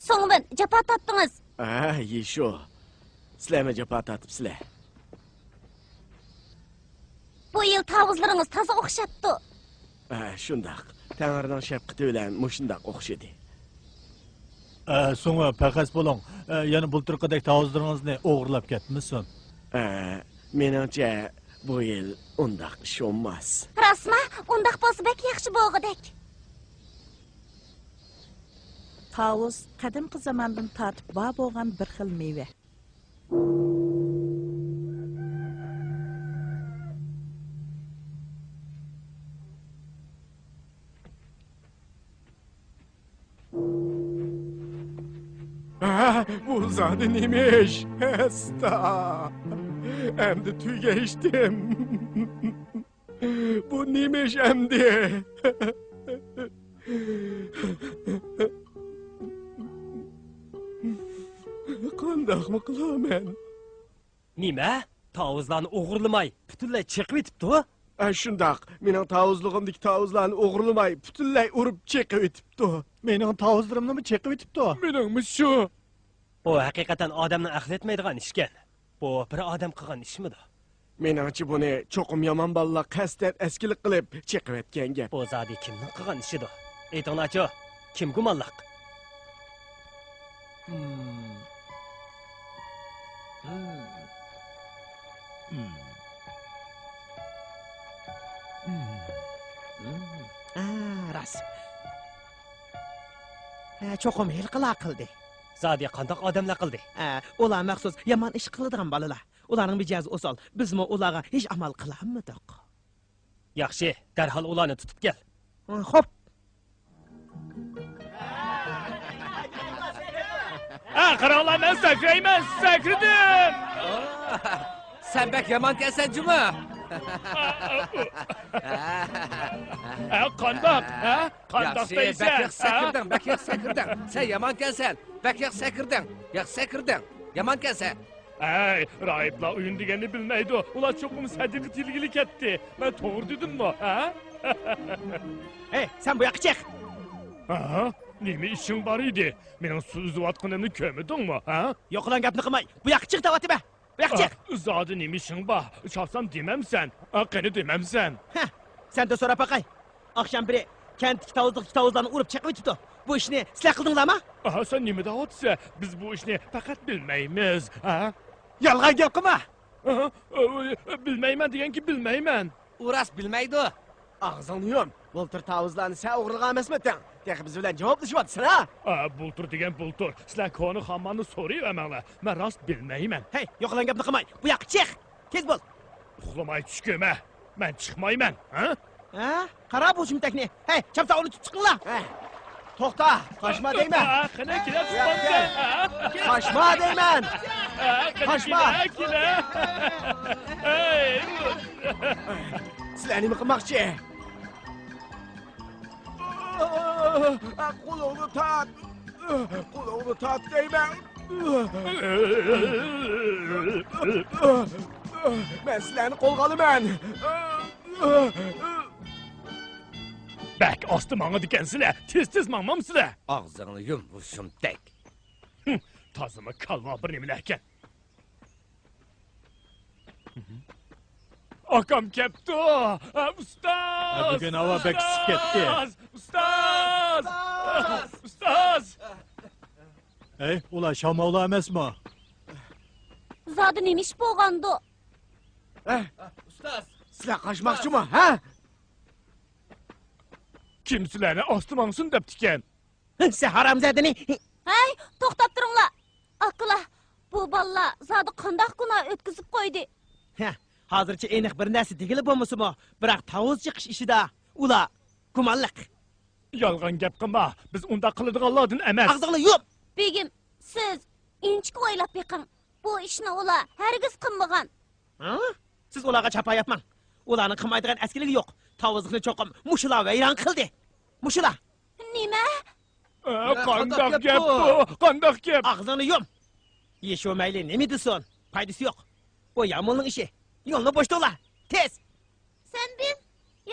سۇڭبىن، جاپا تارتتىڭىز. ھە، يىشۇ. سىلەرمۇ جاپا تارتىپسىلەر. بۇ يىل تاۋۇزلىرىڭىز تازا ئوخشاپتۇ. ھە، شۇنداق. تەڭرىنىڭ شەپقىتى بىلەن مۇشۇنداق ئوخشىدى. ئە، سوڭا پەخەس بولۇڭ. ئە، يەنە بۇلتۇرقىدەك تاۋۇزلىرىڭىزنى ئوغرىلاپ كەتمىسۇن. ئە، مېنىڭچە، بۇ يىل ئۇنداق ئىش بولماس. راستما؟ ئۇنداق بولسا بەك ياخشى بولغۇدەك. تاۋۇز قەدىمكى زاماندىن تارتىپ بار بولغان بىر خىل مېۋە. ھە، بۇ زادى نېمە ئىش؟ ھەستا! ئەمدى تۈگەشتىم. بۇ نېمە ئىش ئەمدى؟ قانداقمۇ قىلارمەن؟ نېمە؟ تاۋۇزلارنى ئوغرىلىماي، پۈتۈنلەي چېقىۋېتىپتۇ؟ ئە، شۇنداق. مېنىڭ تاۋۇزلۇقۇمدىكى تاۋۇزلارنى ئوغرىلىماي، پۈتۈنلەي ئۇرۇپ چېقىۋېتىپتۇ. مېنىڭ تاۋۇزلىرىمنىمۇ چېقىۋېتىپتۇ. مېنىڭمۇ شۇ. بۇ ھەقىقەتەن ئادەمنىڭ ئەقلى يەتمەيدىغان ئىشكەن. بۇ بىر ئادەم قىلغان ئىشمىدۇ؟ مېنىڭچە، بۇنى چوقۇم يامان بالىلار قەستەن ئەسكىلىك قىلىپ چېقىۋەتكەن گەپ. بۇ زادى كىمنىڭ قىلغان ئىشىدۇ؟ ئېيتىڭلارچۇ، كىم گۇمانلىق؟ ھە، راست. ھە، چوقۇم ھېلىقىلار قىلدى. زادى قانداق ئادەملەر قىلدى؟ ھە، ئۇلار مەخسۇس يامان ئىش قىلىدىغان بالىلار. ئۇلارنىڭ مىجەزى ئوسال. بىزمۇ ئۇلارغا ھېچ ئامال قىلالمىدۇق. ياخشى، دەرھال ئۇلارنى تۇتۇپ كەل. خوپ. ھە، قاراڭلار، مەن سەكرەيمەن، سەكرىدىم! سەن بەك يامانكەنسەن جۇمۇ! ھە، قانداق؟ ھە؟ قانداق دەيسەن؟ بەك ياخشى سەكرىدىڭ، بەك ياخشى سەكرىدىڭ. سەن يامانكەنسەن، بەك ياخشى سەكرىدىڭ، ياخشى سەكرىدىڭ. يامانكەنسەن. ھەي، راھىبلار ئويۇن دېگەننى بىلمەيدۇ. ئۇلار چوقۇم سەدىقە تىلىگىلى كەتتى. مەن توغرا دېدىممۇ، ھە؟ ھەي، سەن بۇ ياققا چىق! ھە؟ نېمە ئىشىڭ بار ئىدى؟ مېنىڭ سۇ ئۈزۈۋاتقىنىمنى كۆرمىدىڭمۇ، ھە؟ يوقىلاڭ گەپنى قىلماي، بۇ ياققا چىق دەۋاتىمەن! بۇ ياققا چىق! ئا، زادى نېمە ئىشىڭ بار؟ چاپسان دېمەمسەن؟ ھە، قېنى دېمەمسەن؟ ھە، سەندىن سوراپ باقاي. ئاخشام بىرى كەنتتىكى تاۋۇزلۇقتىكى تاۋۇزلارنى ئۇرۇپ چېقىۋېتىپتۇ. بۇ ئىشنى سىلەر قىلدىڭلارمۇ؟ ئاھا، سەن نېمە دەۋاتىسەن؟ بىز بۇ ئىشنى پەقەت بىلمەيمىز، ھە؟ يالغان گەپ قىلما! ئاھا، ئۆ، ئۆ، بىلمەيمەن دېگەنكى بىلمەيمەن. ئۇ راست بىلمەيدۇ. ئاغزىڭنى يۇم! بۇلتۇر تاۋۇزلارنى سەن ئوغرىلىغان ئەمەسمىتىڭ؟ تېخى بىز بىلەن جاۋابلىشىۋاتىسەن، ھە؟ ئا، بۇلتۇر دېگەن بۇلتۇر. سىلەر كونا خاماننى سورىيىۋەرمەڭلار. مەن راست بىلمەيمەن. ھەي، يوقىلاڭ گەپنى قىلماي، بۇ ياققا چىق! تېز بول! ئۇخلىماي چۈش كۆرمە. مەن چىقمايمەن، ھە؟ ھە؟ قارا بۇ شۇمتەكنى. ھەي، چاپسان ئۇنى تۇتۇپ چىقىڭلار. ھە. توختا، قاچما دەيمەن. ھە، قېنى كېلە، قاچما دەيمەن. ھە، قېنى قاچما. كېلە، كېلە. ھەي. سىلەر نېمە قىلماقچى؟ قولۇڭنى تارت! قولۇڭنى تارت دەيمەن! مەن سىلەرنى قولغا ئالىمەن! بەك ئاستا ماڭىدىكەنسىلەر، تېز-تېز ماڭمامسىلەر؟ ئاغزىڭنى يۇم، ھۇشۇمتەك! تازىمۇ كالۋا بىر نېمىلەركەن. ئاكام كەپتۇ! ئۇستاز! بۈگۈن ھاۋا بەك ئىسسىپ كەتتى. ئۇستاز! ئۇستاز! ئۇستاز! ھەي، ئۇلار شاۋماۋلار ئەمەسمۇ؟ زادى نېمە ئىش بولغاندۇ؟ ئۇستاز! سىلەر قاچماقچىمۇ، ھە؟ كىم سىلەرنى ئاستا ماڭسۇن دەپتىكەن؟ سەن ھارامزادىنى! ھەي، توختاپ تۇرۇڭلار! ئاكىلار، بۇ بالىلار زادى قانداق گۇناھ ئۆتكۈزۈپ قويدى؟ ھە، ھازىرچە ئېنىق بىر نەرسە دېگىلى بولمىسىمۇ، بىراق تاۋۇز چېقىش ئىشىدا ئۇلار گۇمانلىق. يالغان گەپ قىلما، بىز ئۇنداق قىلىدىغانلاردىن ئەمەس. ئاغزىڭنى يۇم! بېگىم، سىز ئىنچىكە ئويلاپ بېقىڭ، بۇ ئىشنى ئۇلار ھەرگىز قىلمىغان. ھە؟ سىز ئۇلارغا چاپا ياپماڭ. ئۇلارنىڭ قىلمايدىغان ئەسكىلىكى يوق. تاۋۇزلۇقنى چوقۇم مۇشۇلار ۋەيران قىلدى. مۇشۇلار. نېمە؟ ئە، قانداق گەپ بۇ؟ قانداق گەپ؟ ئاغزىڭنى يۇم! يېشۇ مەيلى نېمە دېسۇن، پايدىسى يوق. ئۇ يامۇلنىڭ ئىشى. يولنى بوشىتىڭلار. تېز! سەنبىن،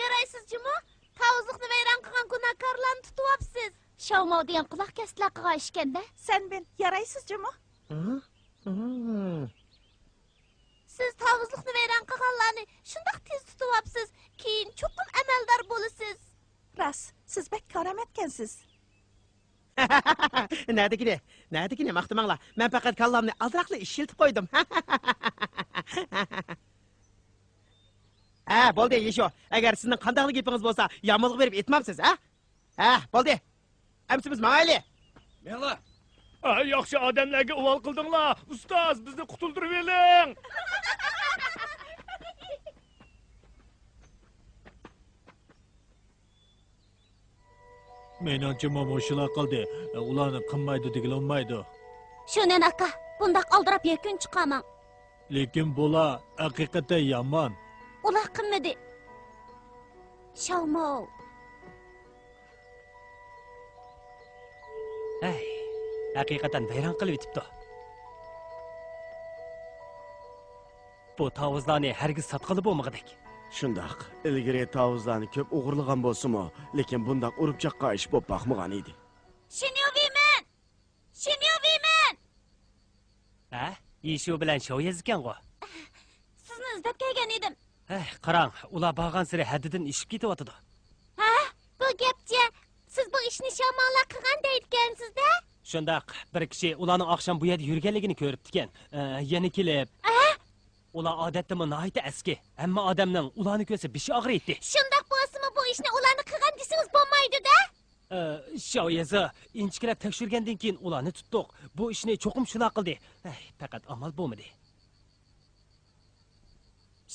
يارايسىز جۇمۇ؟ تاۋۇزلۇقنى ۋەيران قىلغان گۇناھكارلارنى تۇتۇۋاپسىز. شاۋماۋ دېگەن قۇلاق كەستىلەر قىلغان ئىشكەندە. سەنبىن، يارايسىز جۇمۇ؟ ھە؟ ھە. سىز تاۋۇزلۇقنى ۋەيران قىلغانلارنى شۇنداق تېز تۇتۇۋاپسىز، كېيىن چوقۇم ئەمەلدار بولىسىز. راست، سىز بەك كارامەتكەنسىز. نەدىكىنى، نەدىكىنى ماختىماڭلار. مەن پەقەت كاللامنى ئازراقلا ئىشلىتىپ قويدۇم. ھە، بولدى، يېشۇ. ئەگەر سىزنىڭ قانداقلا گېپىڭىز بولسا، يامۇلغا بېرىپ ئېيتمامسىز، ھە؟ ھە، بولدى. ئەمسە بىز ماڭايلى. مېڭلا. ئا، ياخشى ئادەملەرگە ئۇۋال قىلدىڭلار. ئۇستاز، بىزنى قۇتۇلدۇرۇۋېلىڭ. مېنىڭچىمۇ مۇشۇلار قىلدى. ئۇلارنى قىلمايدۇ دېگىلى بولمايدۇ. شۇنەن ئاكا، بۇنداق ئالدىراپ يەكۈن چىقارماڭ. لېكىن بۇلار ھەقىقەتەن يامان. ئۇلار قىلمىدى. شاۋماۋ. ھەي، ھەقىقەتەن ۋەيران قىلىۋېتىپتۇ. بۇ تاۋۇزلارنى ھەرگىز ساتقىلى بولمىغۇدەك. شۇنداق، ئىلگىرى تاۋۇزلارنى كۆپ ئوغرىلىغان بولسىمۇ، لېكىن بۇنداق ئۇرۇپ چاققان ئىش بولۇپ باقمىغان ئىدى. شىنيۇۋىمەن! شىنيۇۋىمەن! ھە؟ يىشۇ بىلەن شاۋيېز ئىكەنغۇ؟ سىزنى ئىزدەپ كەلگەن ئىدىم. ھەي، قاراڭ، ئۇلار بارغانسېرى ھەددىدىن ئېشىپ كېتىۋاتىدۇ. ھە؟ بۇ گەپچە، سىز بۇ ئىشنى شاۋماۋلار قىلغان دەيدىكەنسىز-دە؟ شۇنداق، بىر كىشى ئۇلارنىڭ ئاخشام بۇ يەردە يۈرگەنلىكىنى كۆرۈپتىكەن. ئە، يەنە كېلىپ. ئە؟ ئۇلار ئادەتتىمۇ ناھايىتى ئەسكى. ھەممە ئادەمنىڭ ئۇلارنى كۆرسە بېشى ئاغرىيتتى. شۇنداق بولسىمۇ بۇ ئىشنى ئۇلارنى قىلغان دېسىڭىز بولمايدۇ-دە؟ ئە، شاۋيېزى، ئىنچىكىلەپ تەكشۈرگەندىن كېيىن ئۇلارنى تۇتتۇق. بۇ ئىشنى چوقۇم شۇلار قىلدى. ھەي، پەقەت ئامال بولمىدى.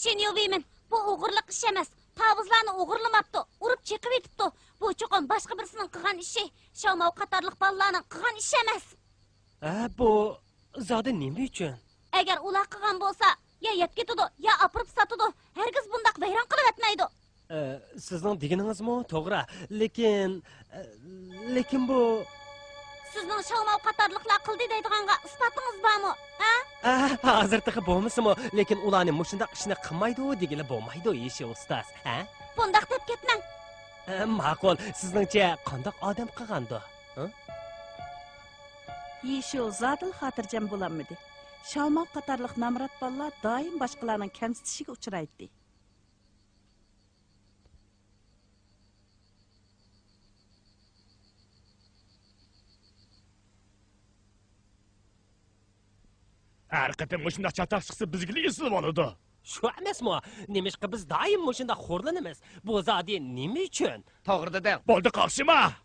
شىنيۇۋىمىن، بۇ ئوغرىلىق ئىش ئەمەس. تاۋۇزلارنى ئوغرىلىماپتۇ، ئۇرۇپ چېقىۋېتىپتۇ. بۇ چوقۇم باشقا بىرسىنىڭ قىلغان ئىشى. شاۋماۋ قاتارلىق بالىلارنىڭ قىلغان ئىشى ئەمەس. ھە، بۇ زادى نېمە ئۈچۈن؟ ئەگەر ئۇلار قىلغان بولسا، يا يەپ كېتىدۇ، يا ئاپىرىپ ساتىدۇ. ھەرگىز بۇنداق ۋەيران قىلىۋەتمەيدۇ. ئە، سىزنىڭ دېگىنىڭىزمۇ توغرا. لېكىن، ئە، لېكىن بۇ. سىزنىڭ شاۋماۋ قاتارلىقلار قىلدى دەيدىغانغا ئىسپاتىڭىز بارمۇ؟ ھە؟ ئە، ھازىر تېخى بولمىسىمۇ، لېكىن ئۇلارنى مۇشۇنداق ئىشنى قىلمايدۇ دېگىلى بولمايدۇ، يىشى ئۇستاز، ھە؟ بۇنداق دەپ كەتمەڭ. ئە، ماقۇل، سىزنىڭچە قانداق ئادەم قىلغاندۇ؟ ھە؟ يىشۇ زادىلا خاتىرجەم بولالمىدى. شاۋماۋ قاتارلىق نامرات بالىلار دائىم باشقىلارنىڭ كەمسىتىشىگە ئۇچرايتتى. ھەر قېتىم مۇشۇنداق چاتاق چىقسا، بىزگىلا ئېسىلىۋالىدۇ. شۇ ئەمەسمۇ؟ نېمىشقا بىز دائىم مۇشۇنداق خورلىنىمىز؟ بۇ زادى نېمە ئۈچۈن؟ توغرا دېدىڭ. بولدى، قاقشىما!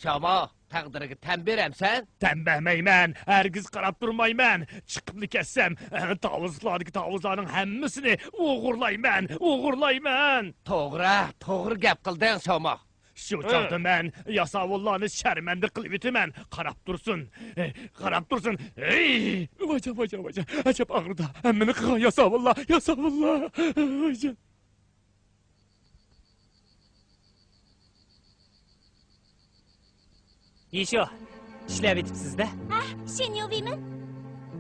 شاۋماۋ، تەقدىرىگە تەن بېرەمسەن؟ تەن بەرمەيمەن، ھەرگىز قاراپ تۇرمايمەن. چىقىپلا كەتسەم، تاۋۇزلۇقلاردىكى تاۋۇزلارنىڭ ھەممىسىنى ئوغرىلايمەن، ئوغرىلايمەن. توغرا، توغرا گەپ قىلدىڭ، شاۋماۋ. شۇ چاغدا مەن ياساۋۇللارنى شەرمەندە قىلىۋېتىمەن. قاراپ تۇرسۇن، قاراپ تۇرسۇن. ھەي! ۋاجا، ۋاجا، ۋاجا. ئەجەب ئاغرىدۇ. ھەممىنى قىلغان ياساۋۇللار، ياساۋۇللار. ۋاجا. يىشۇ، ئىشلەۋېتىپسىز-دە؟ ھە، شىنيۇۋىمىن.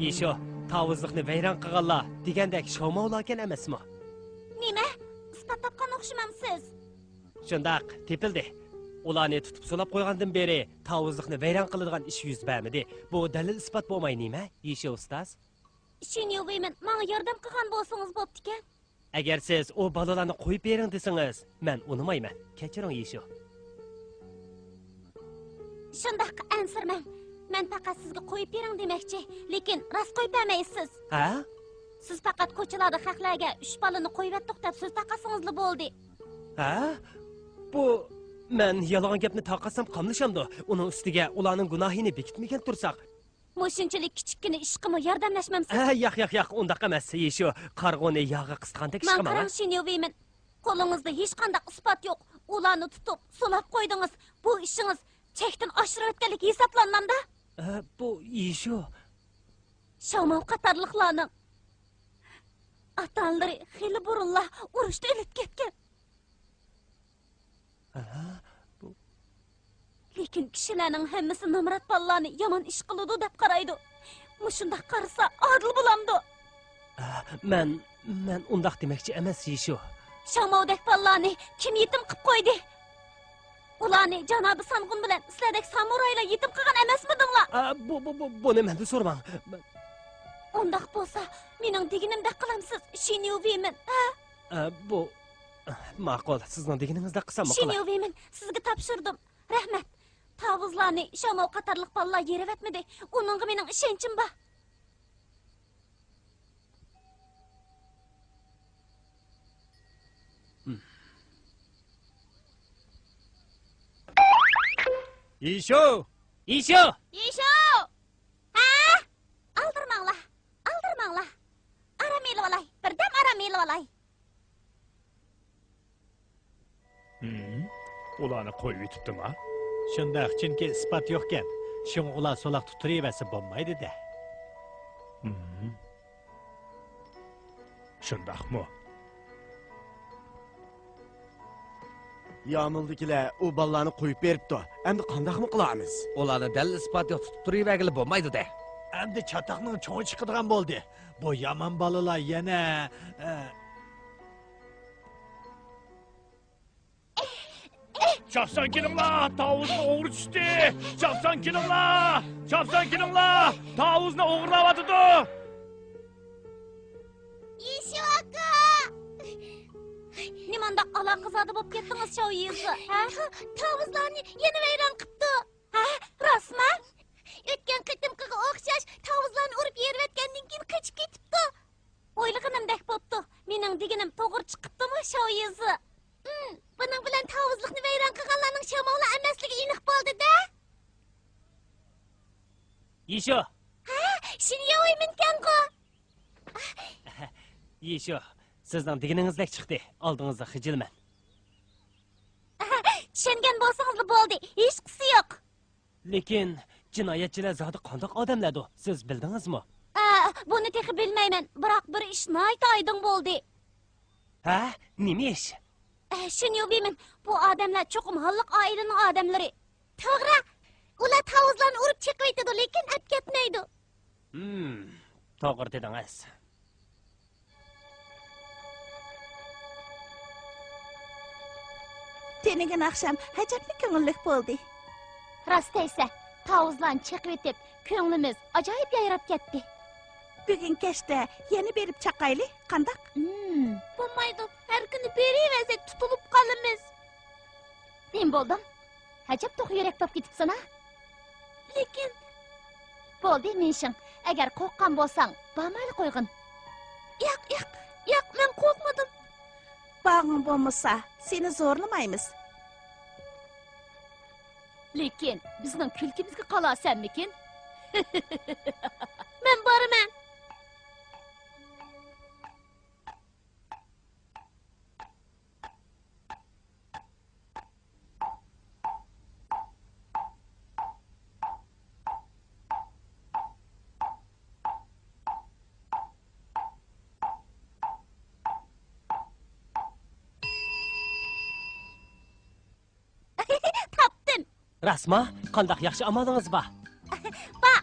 يىشۇ، تاۋۇزلۇقنى ۋەيران قىلغانلار دېگەندەك شاۋماۋلاركەن ئەمەسمۇ؟ نېمە؟ ئىسپات تاپقان ئوخشىمامسىز؟ شۇنداق، تېپىلدى. ئۇلارنى تۇتۇپ سولاپ قويغاندىن بېرى تاۋۇزلۇقنى ۋەيران قىلىدىغان ئىش يۈز بەرمىدى. بۇ دەلىل-ئىسپات بولماي نېمە، يىشۇ ئۇستاز؟ شىنيۇۋىمىن، ماڭا ياردەم قىلغان بولسىڭىز بوپتىكەن. ئەگەر سىز ئۇ بالىلارنى قويۇپ بېرىڭ دېسىڭىز، مەن ئۇنىمايمەن. كەچۈرۈڭ، يىشۇ. شۇنداق، ئەنسىرىمەڭ. مەن پەقەت سىزگە قويۇپ بېرىڭ دېمەكچى، لېكىن راست قويۇپ بەرمەيسىز. ھە؟ سىز پەقەت كوچىلاردا خەقلەرگە ئۈچ بالىنى قويۇۋەتتۇق دەپ سۆز تارقاتسىڭىزلا بولدى. ھە؟ بۇ، مەن يالغان گەپنى تارقاتسام قاملىشامدۇ؟ ئۇنىڭ ئۈستىگە ئۇلارنىڭ گۇناھىنى بېكىتمىگەن تۇرساق. مۇشۇنچىلىك كىچىككىنە ئىشقىمۇ ياردەملەشمەمسىز؟ ھە، ياق، ياق، ياق، ئۇنداق ئەمەس، يىشۇ. قارىغۇنى ياغا قىستىغاندەك ئىشقا ماڭا ماڭا. قاراڭ، شىنيۇۋىمىن. قولىڭىزدا ھېچقانداق ئىسپات يوق. ئۇلارنى تۇتۇپ، سولاپ قويدىڭىز. بۇ ئىشىڭىز چەكتىن ئاشۇرۇۋەتكەنلىك ھېسابلانمامدا؟ ھە، بۇ يىشۇ. شاۋماۋ قاتارلىقلارنىڭ ئاتا-ئانىلىرى خېلى بۇرۇنلا ئۇرۇشتا ئۆلۈپ كەتكەن. ھە، بۇ لېكىن كىشىلەرنىڭ ھەممىسى نامرات بالىلارنى يامان ئىش قىلىدۇ دەپ قارايدۇ. مۇشۇنداق قارىسا ئادىل بولامدۇ؟ ئە، مەن، مەن ئۇنداق دېمەكچى ئەمەس، يىشۇ. شاڭماۋدەك بالىلارنى كىم يېتىم قىپ قويدى؟ ئۇلارنى جانابى سانغۇن بىلەن سىلەردەك سامۇرايلار يېتىم قىلغان ئەمەسمىدىڭلار؟ ئە، بۇ، بۇ، بۇ، بۇنى مەندىن سورىماڭ. مەن ئۇنداق بولسا، مېنىڭ دېگىنىمدەك قىلامسىز، شىنيۇ ۋېيمىن، ھە؟ ئە، بۇ، ماقۇل، سىزنىڭ دېگىنىڭىزدەك قىلساممۇ قىلاي. شىنيۇ ۋېيمىن، سىزگە تاپشۇردۇم. رەھمەت. تاۋۇزلارنى شاۋماۋ قاتارلىق بالىلار يېرىۋەتمىدى. ئۇنىڭغا مېنىڭ ئىشەنچىم بار. يىشۇ! يىشۇ! يىشۇ! ھە؟ ئالدىرىماڭلار، ئالدىرىماڭلار. ئارام ئېلىۋالاي، بىردەم ئارام ئېلىۋالاي. ھىم، ئۇلارنى قويۇۋېتىپتىما؟ شۇنداق، چۈنكى ئىسپات يوقكەن. شۇڭا ئۇلار سولاقتا تۇرۇۋەرسە بولمايدۇ-دە. ھىم. شۇنداقمۇ؟ يامۇلدىكىلەر ئۇ بالىلارنى قويۇپ بېرىپتۇ. ئەمدى قانداقمۇ قىلارمىز؟ ئۇلارنى دەلىل-ئىسپات يوق تۇتۇپ تۇرۇۋەرگىلى بولمايدۇ-دە. ئەمدى چاتاقنىڭ چوڭى چىقىدىغان بولدى. بۇ يامان بالىلار يەنە، ئە، چاپسان كېلىڭلار، تاۋۇزنى ئوغرى چۈشتى! چاپسان كېلىڭلار! چاپسان كېلىڭلار! تاۋۇزنى ئوغرىلاۋاتىدۇ! يىشۇ ئاكا! نېمانداق ئالاقىزادە بولۇپ كەتتىڭىز، شاۋ يېزى، ھە؟ تا-، تاۋۇزلارنى يەنە ۋەيران قىپتۇ. ھە؟ راستمۇ؟ ئۆتكەن قېتىمقىغا ئوخشاش، تاۋۇزلارنى ئۇرۇپ يېرىۋەتكەندىن كېيىن قېچىپ كېتىپتۇ. ئويلىغىنىمدەك بوپتۇ. مېنىڭ دېگىنىم توغرا چىقىپتىمۇ، شاۋ يېزى؟ ئىم، بۇنىڭ بىلەن تاۋۇزلۇقنى ۋەيران قىلغانلارنىڭ شاۋماۋلار ئەمەسلىكى ئېنىق بولدى-دە. يىشۇ! ھە، شىنياۋ ۋېيمىنكەنغۇ! يىشۇ، سىزنىڭ دېگىنىڭىزدەك چىقتى. ئالدىڭىزدا خىجىلمەن. چۈشەنگەن بولسىڭىزلا بولدى، ھېچقىسى يوق. لېكىن جىنايەتچىلەر زادى قانداق ئادەملەردۇ، سىز بىلدىڭىزمۇ؟ ئە، بۇنى تېخى بىلمەيمەن، بىراق بىر ئىش ناھايىتى ئايدىڭ بولدى. ھە؟ نېمە ئىش؟ ئە، شىنيۇ ۋېيمىن، بۇ ئادەملەر چوقۇم ھاللىق ئائىلىنىڭ ئادەملىرى. توغرا، ئۇلار تاۋۇزلارنى ئۇرۇپ چېقىۋېتىدۇ، لېكىن ئەپكەتمەيدۇ. ھىم، توغرا دېدىڭىز. تۈنۈگۈن ئاخشام ئەجەبمۇ كۆڭۈللۈك بولدى. راست دەيسە، تاۋۇزلارنى چېقىۋېتىپ، كۆڭلىمىز ئاجايىپ يايراپ كەتتى. بۈگۈن كەچتە يەنە بېرىپ چاقايلى، قانداق؟ ھىم. بولمايدۇ، ھەر كۈنى بېرىۋەرسەك تۇتۇلۇپ قالىمىز. نېمە بولدۇڭ؟ ئەجەب توق يۈرەك بولۇپ كېتىپسەن-ھە؟ لېكىن. بولدى، مىنشىڭ. ئەگەر قورققان بولساڭ، بارمايلا قويغىن. ياق، ياق، ياق، مەن قورقمىدىم. بارغۇڭ بولمىسا، سېنى زورلىمايمىز. لېكىن بىزنىڭ كۈلكىمىزگە قالارسەنمىكىن؟ مەن بارىمەن. تاپتىم. راستما؟ قانداق ياخشى ئامالىڭىز بار؟ با!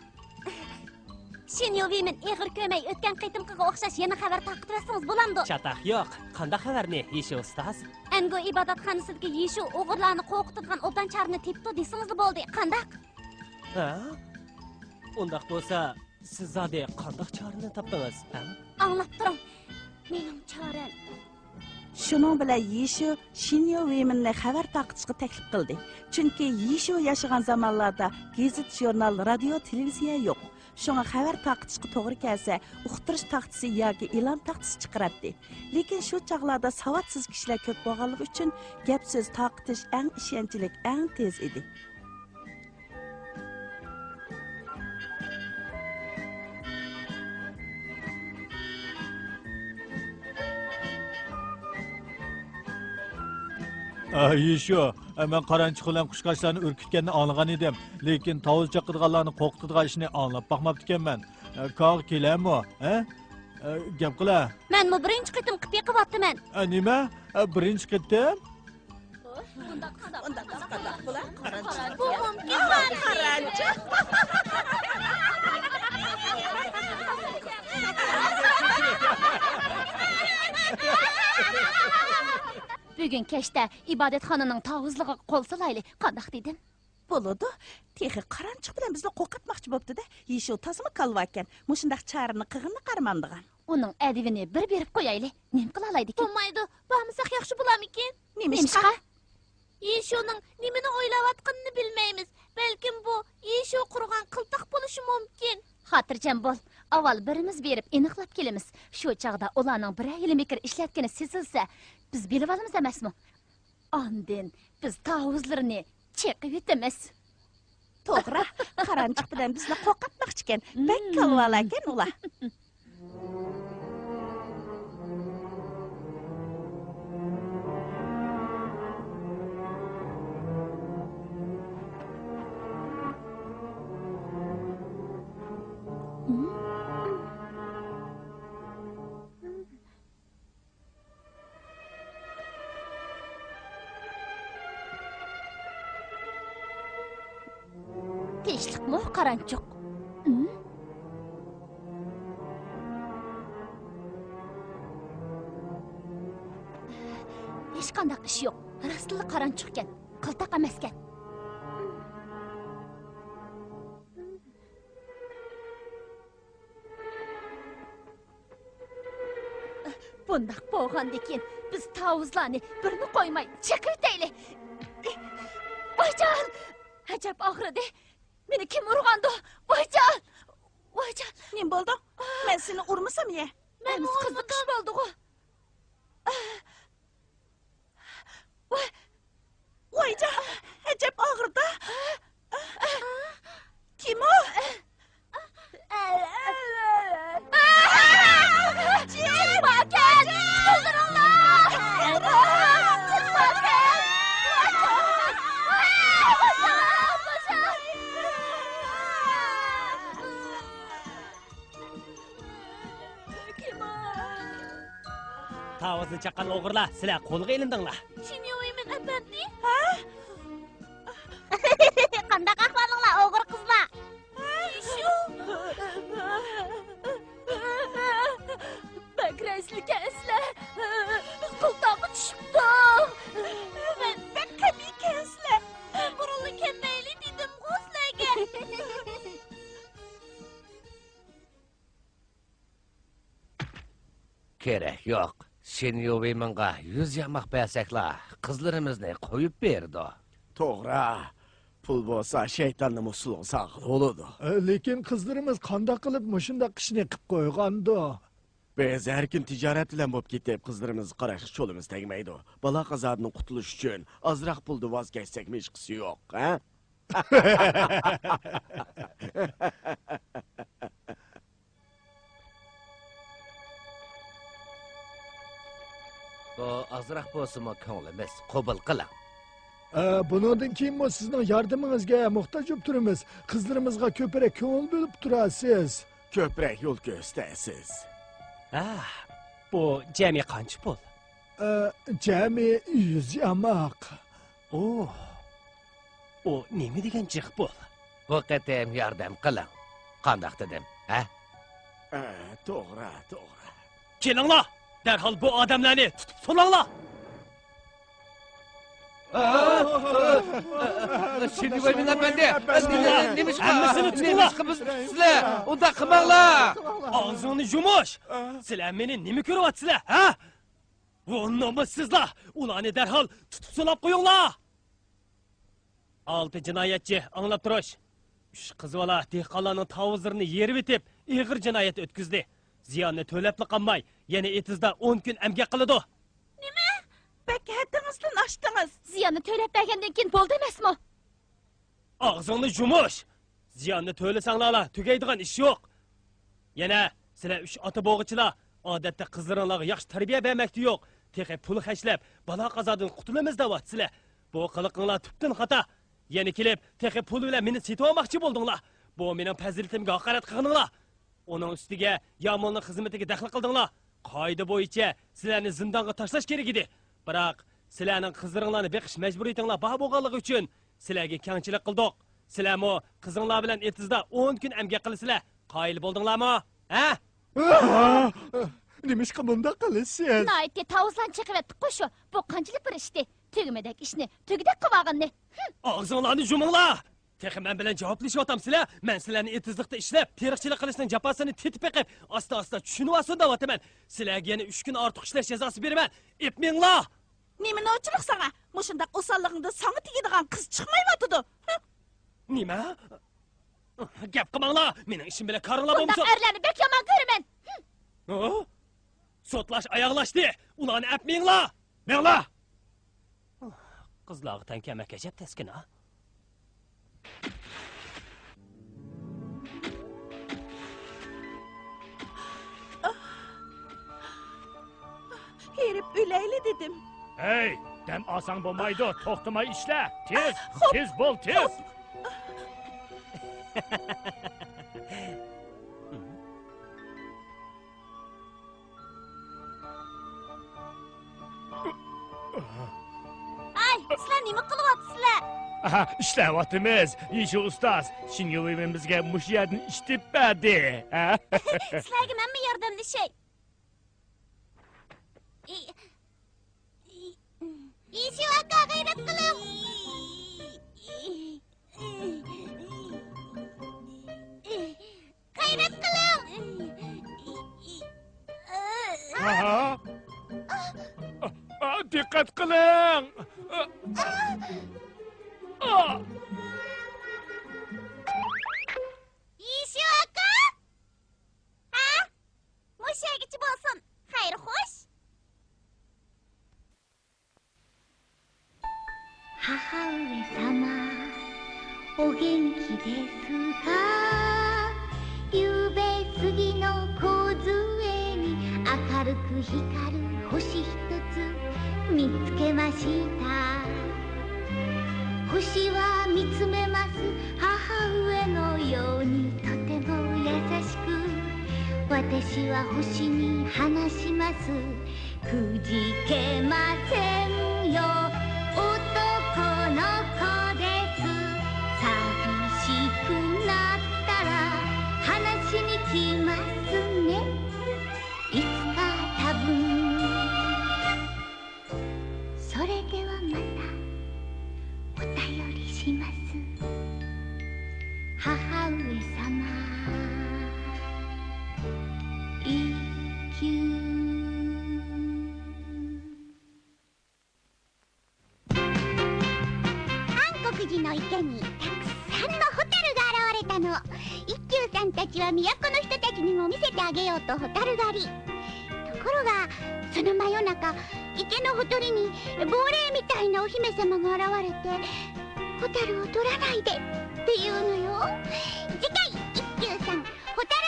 شىنيۇ ۋېيمىن ئېغىر كۆرمەي، ئۆتكەن قېتىمقىغا ئوخشاش يەنە خەۋەر تارقىتىۋەتسىڭىز بولامدۇ؟ چاتاق يوق. قانداق خەۋەرنى، يىشۇ ئۇستاز؟ ئەنگۇ ئىبادەتخانىسىدىكى يىشۇ ئوغرىلارنى قورقۇتىدىغان ئوبدان چارىنى تېپىپتۇ دېسىڭىزلا بولدى. قانداق؟ ھە؟ ئۇنداق بولسا، سىز زادى قانداق چارىنى تاپتىڭىز، ھە؟ ئاڭلاپ تۇرۇڭ. مېنىڭ چارەم. شۇنىڭ بىلەن يىشۇ شىنيۇ ۋېيمىننى خەۋەر تارقىتىشقا تەكلىپ قىلدى. چۈنكى يىشۇ ياشىغان زامانلاردا گېزىت، ژۇرنال، رادىيو، تېلېۋىزىيە يوق. شۇڭا خەۋەر تارقىتىشقا توغرا كەلسە، ئۇقتۇرۇش تاختىسى ياكى ئېلان تاختىسى چىقىراتتى. لېكىن شۇ چاغلاردا ساۋاتسىز كىشىلەر كۆپ بولغانلىقى ئۈچۈن، گەپ-سۆز تارقىتىش ئەڭ ئىشەنچلىك، ئەڭ تېز ئىدى. ئە، يىشۇ، ئە، مەن قارانچۇق بىلەن قۇشقاچلارنى ئۈركۈتكەننى ئاڭلىغان ئىدىم، لېكىن تاۋۇز چاقىدىغانلارنى قورقۇتىدىغان ئىشنى ئاڭلاپ باقماپتىكەنمەن. ئە، كاغا كېلەرمۇ، ھە؟ ئە، گەپ قىلە. مەنمۇ بىرىنچى قېتىم قېپىياقىۋاتىمەن. ئە، نېمە؟ ئە، بىرىنچى قېتىم؟ بۇنداق قىلساق، بۇنداق قىلساق قانداق بولار؟ بۇ مۇمكىنمۇ؟ قارانچۇق. بۈگۈن كەچتە ئىبادەتخانىنىڭ تاۋۇزلۇقىغا قول سالايلى. قانداق دېدىم؟ بولىدۇ. تېخى قارانچۇق بىلەن بىزنى قورقۇتماقچى بوپتۇ-دە. يىشۇ تازىمۇ كالۋاكەن. مۇشۇنداق چارىنى قىلغىنىغا قارىمامدىغان. ئۇنىڭ ئەدىۋىنى بىر بېرىپ قويايلى. نېمە قىلالايدىكىن؟ بولمايدۇ. بارمىساق ياخشى بولارمىكىن؟ نېمىشقا؟ نېمىشقا؟ يىشۇنىڭ نېمىنى ئويلاۋاتقىنىنى بىلمەيمىز. بەلكىم بۇ يىشۇ قۇرغان قىلتاق بولۇشى مۇمكىن. خاتىرجەم بول. ئاۋۋال بىرىمىز بېرىپ ئېنىقلاپ كېلىمىز. شۇ چاغدا ئۇلارنىڭ بىرەر ھىيلە-مىكىر ئىشلەتكىنى سېزىلسە، بىز بىلىۋالىمىز ئەمەسمۇ؟ ئاندىن بىز تاۋۇزلىرىنى چېقىۋېتىمىز. توغرا، قارانچۇق بىلەن بىزنى قورقۇتماقچىكەن. بەك كالۋالاركەن ئۇلار. تىنچلىقمۇ، قارانچۇق؟ ھىم؟ ھېچقانداق ئىش يوق. راستلا قارانچۇقكەن. قىلتاق ئەمەسكەن. بۇنداق بولغاندىكىن، بىز تاۋۇزلارنى بىرنى قويماي چېقىۋېتەيلى. ۋايجان! ئەجەب ئاغرىدى. مېنى كىم ئۇرغاندۇ؟ ۋايجان! ۋايجان! نېمە بولدۇڭ؟ مەن سېنى ئۇرمىسام يە. مەن ئەمىسە قىزىقىش بولدىغۇ. ۋاي، ۋايجان، ئەجەب ئاغرىدا. كىم ئۇ؟ تاۋۇزنى چاققان ئوغرىلار، سىلەر قولغا ئېلىندىڭلار. شىنيۇۋېيمىن ئەپەندى. ھە؟ قانداق ئەھۋالىڭلار، ئوغرى قىزلار؟ شۇ. بەك رەنجلىكەنسىلەر. قىلتاققا چۈشۈپتۇ. مەن بەك قەبىھكەنسىلەر. بۇرۇنلا كەلمەيلى دېدىمغۇ سىلەرگە. كېرەك يوق. شىن يۇۋېيمىنغا يۈز ياماق بەرسەكلا، قىزلىرىمىزنى قويۇپ بېرىدۇ. توغرا. پۇل بولسا شەيتاننىمۇ سۇلغا سالغىلى بولىدۇ. ئە، لېكىن قىزلىرىمىز قانداق قىلىپ مۇشۇنداق ئىشنى قىپ قويغاندۇ؟ بىز ھەر كۈن تىجارەت بىلەن بولۇپ كېتىپ، قىزلىرىمىزغا قاراشقا چولىمىز تەگمەيدۇ. بالا-قازادىن قۇتۇلۇش ئۈچۈن ئازراق پۇلدىن ۋاز كەچسەكمۇ ھېچقىسى يوق، ھە؟ بۇ ئازراق بولسىمۇ كۆڭلىمىز، قوبۇل قىلىڭ. ئە، بۇنىڭدىن كېيىنمۇ سىزنىڭ ياردىمىڭىزگە موھتاج بولۇپ تۇرىمىز. قىزلىرىمىزغا كۆپرەك كۆڭۈل بۆلۈپ تۇرارسىز. كۆپرەك يول كۆرسىتەرسىز. ھە، بۇ جەمئىي قانچە پۇل؟ ئە، جەمئىي يۈز ياماق. ئوھ. ئۇ نېمە دېگەن جىق پۇل؟ بۇ قېتىم ياردەم قىلىڭ. قانداق دېدىم، ھە؟ ئە، توغرا، توغرا. كېلىڭلار، دەرھال بۇ ئادەملەرنى تۇتۇپ سولاڭلار. شېنيۈەنمىن ئەپەندى، نېمىشقا، ھەممىسىنى تۇتۇڭلار. نېمىشقا بىزنى تۇتىسىلەر؟ ئۇنداق قىلماڭلار. ئاغزىڭنى يۇمۇش. سىلەر مېنى نېمە كۆرۈۋاتىسىلەر، ھە؟ ۋۇ نومۇسسىزلار، ئۇلارنى دەرھال تۇتۇپ سولاپ قويۇڭلار. ئالتە جىنايەتچى، ئاڭلاپ تۇرۇش. ئۈچ قىز بالا دېھقانلارنىڭ تاۋۇزلىرىنى يېرىۋېتىپ، ئېغىر جىنايەت ئۆتكۈزدى. زىياننى تۆلەپلا قالماي، يەنە ئېتىزدا ئون كۈن ئەمگەك قىلىدۇ. نېمە؟ بەك ھەددىڭىزدىن ئاشتىڭىز. زىياننى تۆلەپ بەرگەندىن كېيىن بولدى ئەمەسمۇ؟ ئاغزىڭنى يۇمۇش! زىياننى تۆلىسەڭلارلا تۈگەيدىغان ئىش يوق. يەنە سىلەر ئۈچ ئاتا بولغۇچىلار، ئادەتتە قىزلىرىڭلارغا ياخشى تەربىيە بەرمەكتە يوق، تېخى پۇل خەجلەپ، بالا-قازادىن قۇتۇلىمىز دەۋاتىسىلەر. بۇ قىلىقىڭلار تۈپتىن خاتا. يەنە كېلىپ، تېخى پۇل بىلەن مېنى سېتىۋالماقچى بولدۇڭلار. بۇ مېنىڭ پەزىلىتىمگە ھاقارەت قىلغىنىڭلار. ئۇنىڭ ئۈستىگە يامۇلنىڭ خىزمىتىگە دەخلى قىلدىڭلار. قائىدە بويىچە سىلەرنى زىندانغا تاشلاش كېرەك ئىدى. بىراق، سىلەرنىڭ قىزلىرىڭلارنى بېقىش مەجبۇرىيىتىڭلار بار بولغانلىقى ئۈچۈن، سىلەرگە كەڭچىلىك قىلدۇق. سىلەرمۇ قىزىڭلار بىلەن ئېتىزدا ئون كۈن ئەمگەك قىلىسىلەر. قايىل بولدۇڭلارمۇ؟ ھە؟ نېمىشقا بۇنداق قىلىسىز؟ ناھايىتى تاۋۇزلارنى چېقىۋەتتىققۇ شۇ. بۇ قانچىلىك بىر ئىشتى. تۈگىمىدەك ئىشنى تۈگىدەك قىلىۋالغىنىنى. ھىم. ئاغزىڭلارنى يۇمۇڭلار! تېخى مەن بىلەن جاۋابلىشىۋاتامسىلەر؟ مەن سىلەرنى ئېتىزلىقتا ئىشلەپ، تېرىقچىلىق قىلىشنىڭ جاپاسىنى تېتىپ بېقىپ، ئاستا-ئاستا چۈشىنىۋالسۇن دەۋاتىمەن. سىلەرگە يەنە ئۈچ كۈن ئارتۇق ئىشلەش جازاسى بېرىمەن. ئېپ مېڭىڭلار! نېمە نوچىلىق ساڭا؟ مۇشۇنداق ئوساللىقىڭدىن ساڭا تېگىدىغان قىز چىقمايۋاتىدۇ. ھە؟ نېمە؟ گەپ قىلماڭلار! مېنىڭ ئىشىم بىلەن كارىڭلار بولمىسۇن! بۇنداق ئەرلەرنى بەك يامان كۆرىمەن! ھە؟ سوتلاش ئاياغلاشتى! ئۇلارنى ئەپ مېڭىڭلار! مېڭىڭلار! قىزلارغا تەڭ كەلمەك ئەجەب تەسكىن ھە! ھېرىپ ئۆلەيلى دېدىم. ھەي، دەم ئالساڭ بولمايدۇ، توختىماي ئىشلە. تېز، خوپ. تېز بول، تېز. خوپ. ھەي، سىلەر نېمە قىلىۋاتىسىلەر؟ ئاھا، ئىشلەۋاتىمىز. يىشى ئۇستاز، شىنيۇۋېن بىزگە مۇشۇ يەردىن ئىش تېپىپ بەردى. ھە؟ سىلەرگە مەنمۇ ياردەملىشەي. يىشى ئاكا، غەيرەت قىلىڭ. غەيرەت قىلىڭ! ھا؟ دىققەت قىلىڭ! يىشى ئاكا! ھە؟ مۇشۇ يەرگىچە بولسۇن. خەير، خوش. 母上様、お元気ですか？昨夜過ぎの梢に明るく光る星一つ見つけました。星は見つめます、母上のようにとても優しく。私は星に話します。くじけませんよ、男の子です。寂しくなったら話しに来ますね、いつか多分。それではまたお便りします、母上様。一休。 韓国寺の池にたくさんのホタルが現れたの。一休さんたちは都の人たちにも見せてあげようとホタル狩り。ところが、その真夜中、池のほとりに亡霊みたいなお姫様が現れて、ホタルを取らないでって言うのよ。次回、一休さん、ホタル